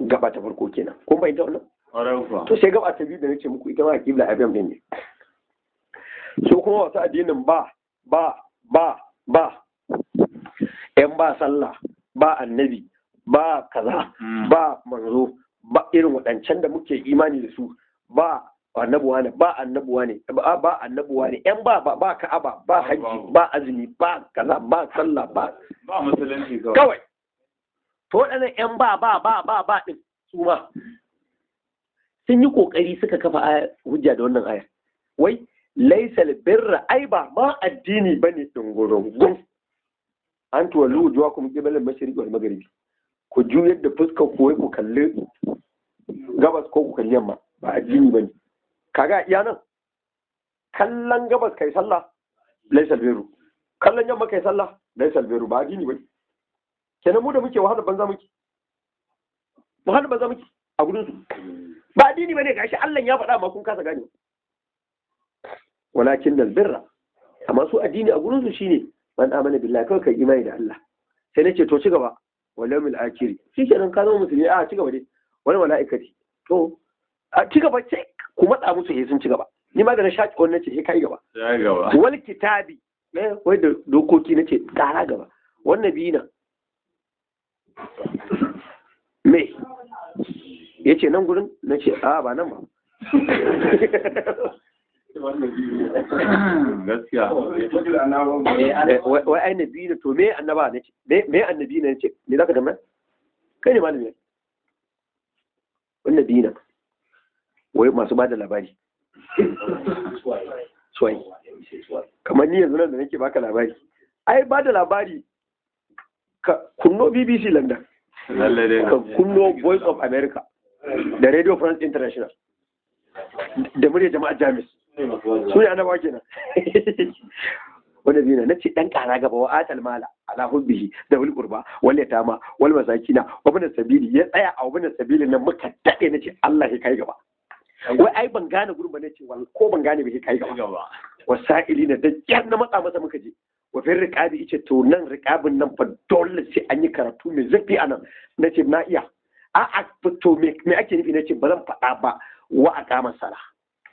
Gaba ta farko kenan. Kun fahimta wannan? To sai gaba ta biyu da nace muku ita ma kibla FM din ne. So kuma wasu addinin ba ba ba ba yan ba sallah ba annabi ba kaza ba manzo ba irin waɗancan da muke imani da su, ba annabuwa ne ba annabuwa ne ba annabuwa ne yan ba ba ba ka'aba ba hajji ba azumi ba kaza ba sallah ba ba musulunci kawai. To waɗannan yan ba ba ba ba ba din su ma sun yi kokari suka kafa hujja da wannan aya. Wai laisal birra ai ba ma addini bane dungurungun. An tuwallu wujuhakum qibala al-mashriqi wal maghribi. Ku juyar da fuskar ku wai ku kalli gabas ko ku kalli yamma, ba addini bane. Kaga iya nan kallon gabas kai sallah laisal birru, kallon yamma kai sallah laisal birru, ba addini bane. Kenan mu da muke wahala banza muke, wahala banza muke a gurin su. Ba addini bane, gashi Allah ya faɗa ma kun kasa gane. Walakin dal birra, amma su addini a gurin su shine man amana billahi, kawai kai imani da Allah. Sai nace to ci gaba, wal yawmil akhir, shikenan ka zama musulmi, a ci gaba dai, wal malaikati, to a ci gaba, sai ku matsa musu sai sun ci gaba. Ni ma da na shaki wannan ce sai kai gaba. Ya gaba. Wal kitabi, eh wai da dokoki nace tsara gaba. Wannan biyu na me ya ce nan gurin? Na ce a ba nan ba. Gaskiya. Wai ai nabi ne, to me annaba ne ce me annabi ne ce me zaka tambaya? Kai ne malami ne. Wannan biyu na wai masu bada labari. Suwai. Kamar ni yanzu nan da nake baka labari. Ai bada labari ka kunno BBC London. Lallai dai. Ka kunno Voice of America da Radio France International da murya jama'a Jamus. Su ne annabawa kenan. Wanda biyu na nace dan kara gaba, wa atal mala ala hubbihi da wal qurba wal yatama wal masakina wa ibn sabili, ya tsaya a ibn sabili nan muka dade, nace Allah ya kai gaba. Wai ai ban gane gurin ba, nace wal ko ban gane ba ya kai gaba. Wasaili na da kyar na matsa masa muka je. Wa fi riqabi, ice to nan riqabin nan fa dole sai an yi karatu mai zurfi anan. Nace na iya. A a to me ake nufi? Nace ba zan faɗa ba. Wa aqama sala.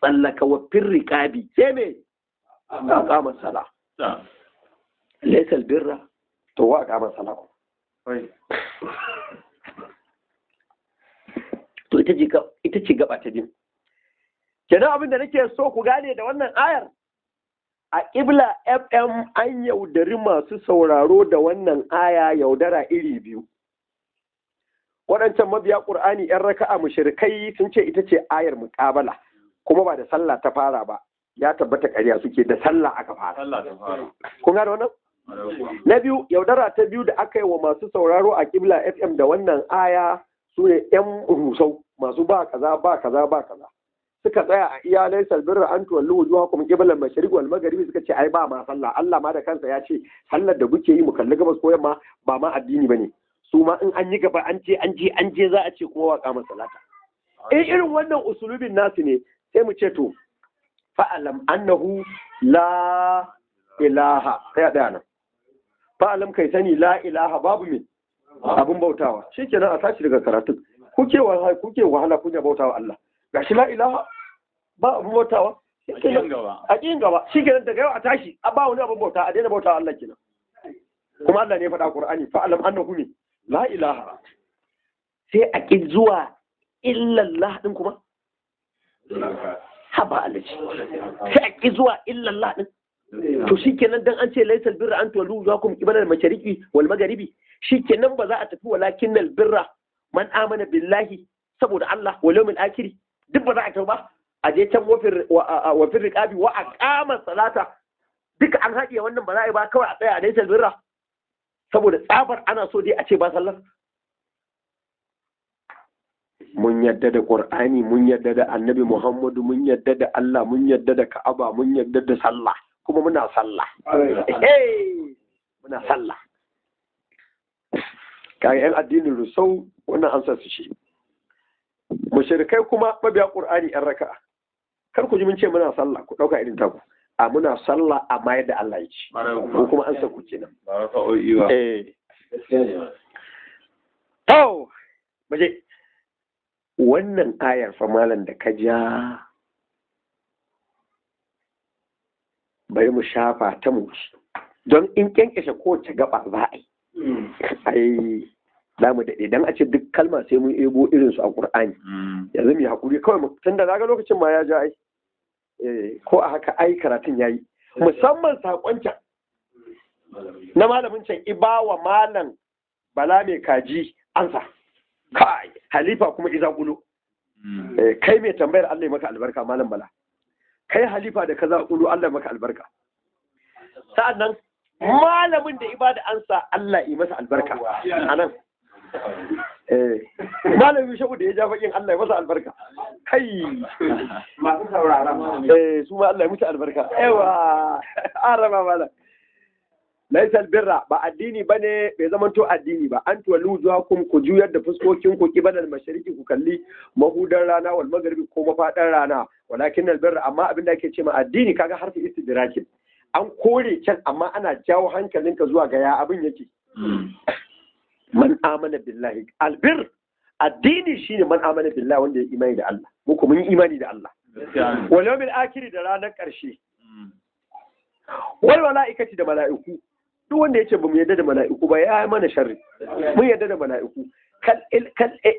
Tsallaka wa fi riqabi sai me aqama sala. Laysa albirra to wa aqama sala. To ita ce gaba ta biyu. Kenan abin da nake so ku gane da wannan ayar, a Ƙibla FM an yaudari masu sauraro da wannan aya yaudara iri biyu. Waɗancan mabiya ƙur'ani 'yan raka'a mushrikai sun ce ita ce ayar muƙabala, kuma ba da sallah ta fara ba, ya tabbata ƙarya suke, da sallah aka fara. Sallah ta fara. Kun gane wannan? Na biyu, yaudara ta biyu da aka yi wa masu sauraro a Ƙibla FM da wannan aya su ne 'yan rusau masu ba kaza ba kaza ba kaza. Suka tsaya a iyalai salbirra an tuwallu wujuhakum qibla al-mashriq wal magharibi, suka ce ai ba ma sallah, Allah ma da kansa ya ce sallar da kuke yi mu kalli gabas ko yamma ba ma addini bane. Su ma in an yi gaba an ce an je an je za a ce kuma wa qama salata. In irin wannan usulubin nasu ne, Sai mu ce to fa'alam annahu la ilaha, kai ɗaya nan. Fa'alam kai sani la ilaha babu me abun bautawa. Shikenan a tashi daga karatun. Kuke wahala kuke wahala kuke bautawa Allah. Gashi la ilaha ba abun bautawa. Shikenan a ƙin gaba. Shikenan daga yau a tashi a ba wani abun bauta a daina bautawa Allah kenan. Kuma Allah ne ya faɗa Qur'ani fa'alam annahu me la ilaha. Sai a ƙi zuwa illallah din kuma. Haba alaji. Sai a ƙi zuwa illallah din. To shikenan dan an ce laysal birra an tuwallu wujuhakum qibala al-mashriqi wal magharibi, shikenan ba za a tafi walakin al birra man amana billahi saboda Allah wal yawmil akhir, duk ba za a tafi ba, a je can wafin riqabi wa aqama salata, duka an haɗiye wannan ba za a yi ba, kawai a tsaya a laysal birra saboda tsabar ana so dai a ce ba sallar. Mun yadda da Qur'ani, mun yadda da Annabi Muhammadu, mun yadda da Allah, mun yadda da Ka'aba, mun yadda da sallah, kuma muna sallah. Muna sallah. Kaga yan addinin Rusau wannan amsar su ce. Mushrikai kuma mabiya Qur'ani yan raka'a. Kar ku ji mun ce muna sallah, ku dauka irin taku. A muna sallah amma yadda Allah ya ce. Ko kuma an ku kenan. Ba raka'o'i ba. Eh. To, baje. Wannan ayar fa malam da ka ja bari mu shafa ta mu don in kyankyashe kowace gaba za a yi ai za mu daɗe don a ce duk kalma sai mun ebo irinsu a ƙur'ani. Yanzu mu yi haƙuri kawai tun da zaga lokacin ma ya ja ai ko a haka ai karatun ya yi musamman saƙon can na malamin can ibawa malam Bala mai kaji ansa. Kai halifa kuma iza kulo. Kai mai tambayar Allah ya maka albarka malam Bala. Kai halifa da kaza kulo Allah ya maka albarka. Sa'annan malamin da ibada ansa Allah ya masa albarka anan. Malamin shabu da ya ja bakin Allah ya masa albarka. Kai masu sauraron su ma Allah ya musu albarka. Yawa arama malam. Laisal birra ba addini bane, bai zamanto addini ba. An tuwallu wujuhakum, ku juyar da fuskokin ku kibalal mashariqi, ku kalli mahudan rana wal magharibi ko mafadan rana. Walakin al birra, amma abin da ake ce ma addini kaga harfi istidrakin an kore can amma ana jawo hankalinka zuwa ga ya abin yake. Man amana billahi, albir addini shine man amana billahi, wanda ya imani da Allah. Mu kuma mun yi imani da Allah. Wal yawmil akhir, da ranar karshe. Wal malaikati, da mala'iku. Duk wanda ya ce ba mu yarda da mala'iku ba ya yi mana sharri. Mun yarda da mala'iku.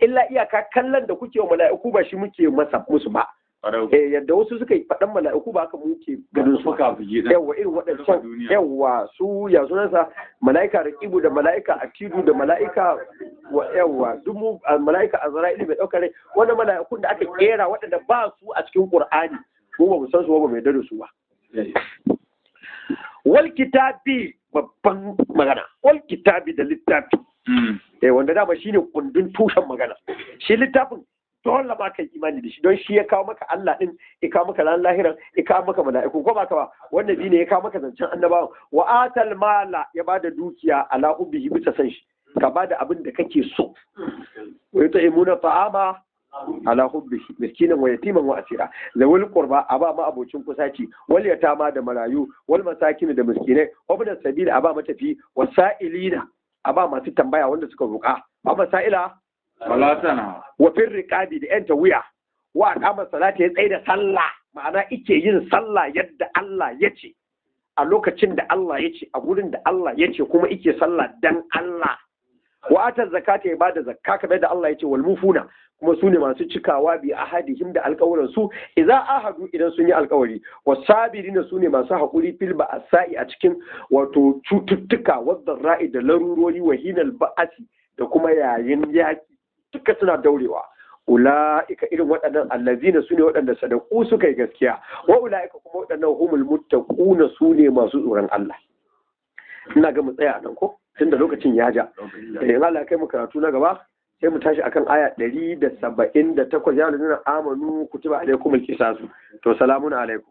Illa iyaka kallon da kuke wa mala'iku ba shi muke masa musu ba. Yadda wasu suka yi faɗan mala'iku ba haka muke ganin su. Yawwa irin waɗancan yawwa su ya sunansa mala'ika raqibu da mala'ika atidu da mala'ika yawwa duk mu mala'ika azra'ili mai ɗaukar rai, wannan mala'ikun da aka kera waɗanda ba su a cikin Qur'ani mu ba mu san su ba, mu yarda da su ba. Wal kitabi, babban magana, wal kitabi da littafi. Wanda dama shine kundin tushen magana. Shi littafin dole ma kai imani da shi, don shi ya kawo maka Allah din, ya kawo maka ran lahiran, ya kawo maka mala'iku, ko ba ka ba, wannan bi ne ya kawo maka zancen annabawan. Wa atal mala, ya bada dukiya ala ubihi, bisa san shi, ka bada abin da kake so. Wa yut'imuna ta'ama ala hubbihi miskinan wa yatiman wa asira, zawil qurba, aba ma abocin kusaci, wal yatama da marayu, wal masakin da miskinai, wa ibn sabil, aba matafi, wasailina, aba masu tambaya wanda suka roka, aba sa'ila walatana, wa fir riqabi, da yanta wuya, wa aqama salata, ya tsaida sallah, ma'ana ike yin sallah yadda Allah ya ce, a lokacin da Allah ya ce, a gurin da Allah ya ce, kuma ike sallah dan Allah. Wa atar zakata, ya bada zakka kamar da Allah ya ce, wal mufuna, kuma su ne masu cikawa bi ahadihim, da alƙawuran su, idza ahadu, idan sun yi alƙawari, wasabirina, su ne masu haƙuri, fil ba'sa'i, a cikin wato cututtuka, wadda ra'i, da larurori, wa hinal ba'asi, da kuma yayin yaki, duka suna daurewa. Ula'ika, irin waɗannan, allazina, su ne waɗanda sadaku, suka yi gaskiya, wa ula'ika, kuma waɗannan, humul muttaquna, su ne masu tsoron Allah. Ina ga mu tsaya nan ko tunda lokacin ya ja. In Allah ya kai mu karatu na gaba sai mu tashi akan aya 178, ya nuna amanu kutiba alaikumul qisasu. To salamun alaikum.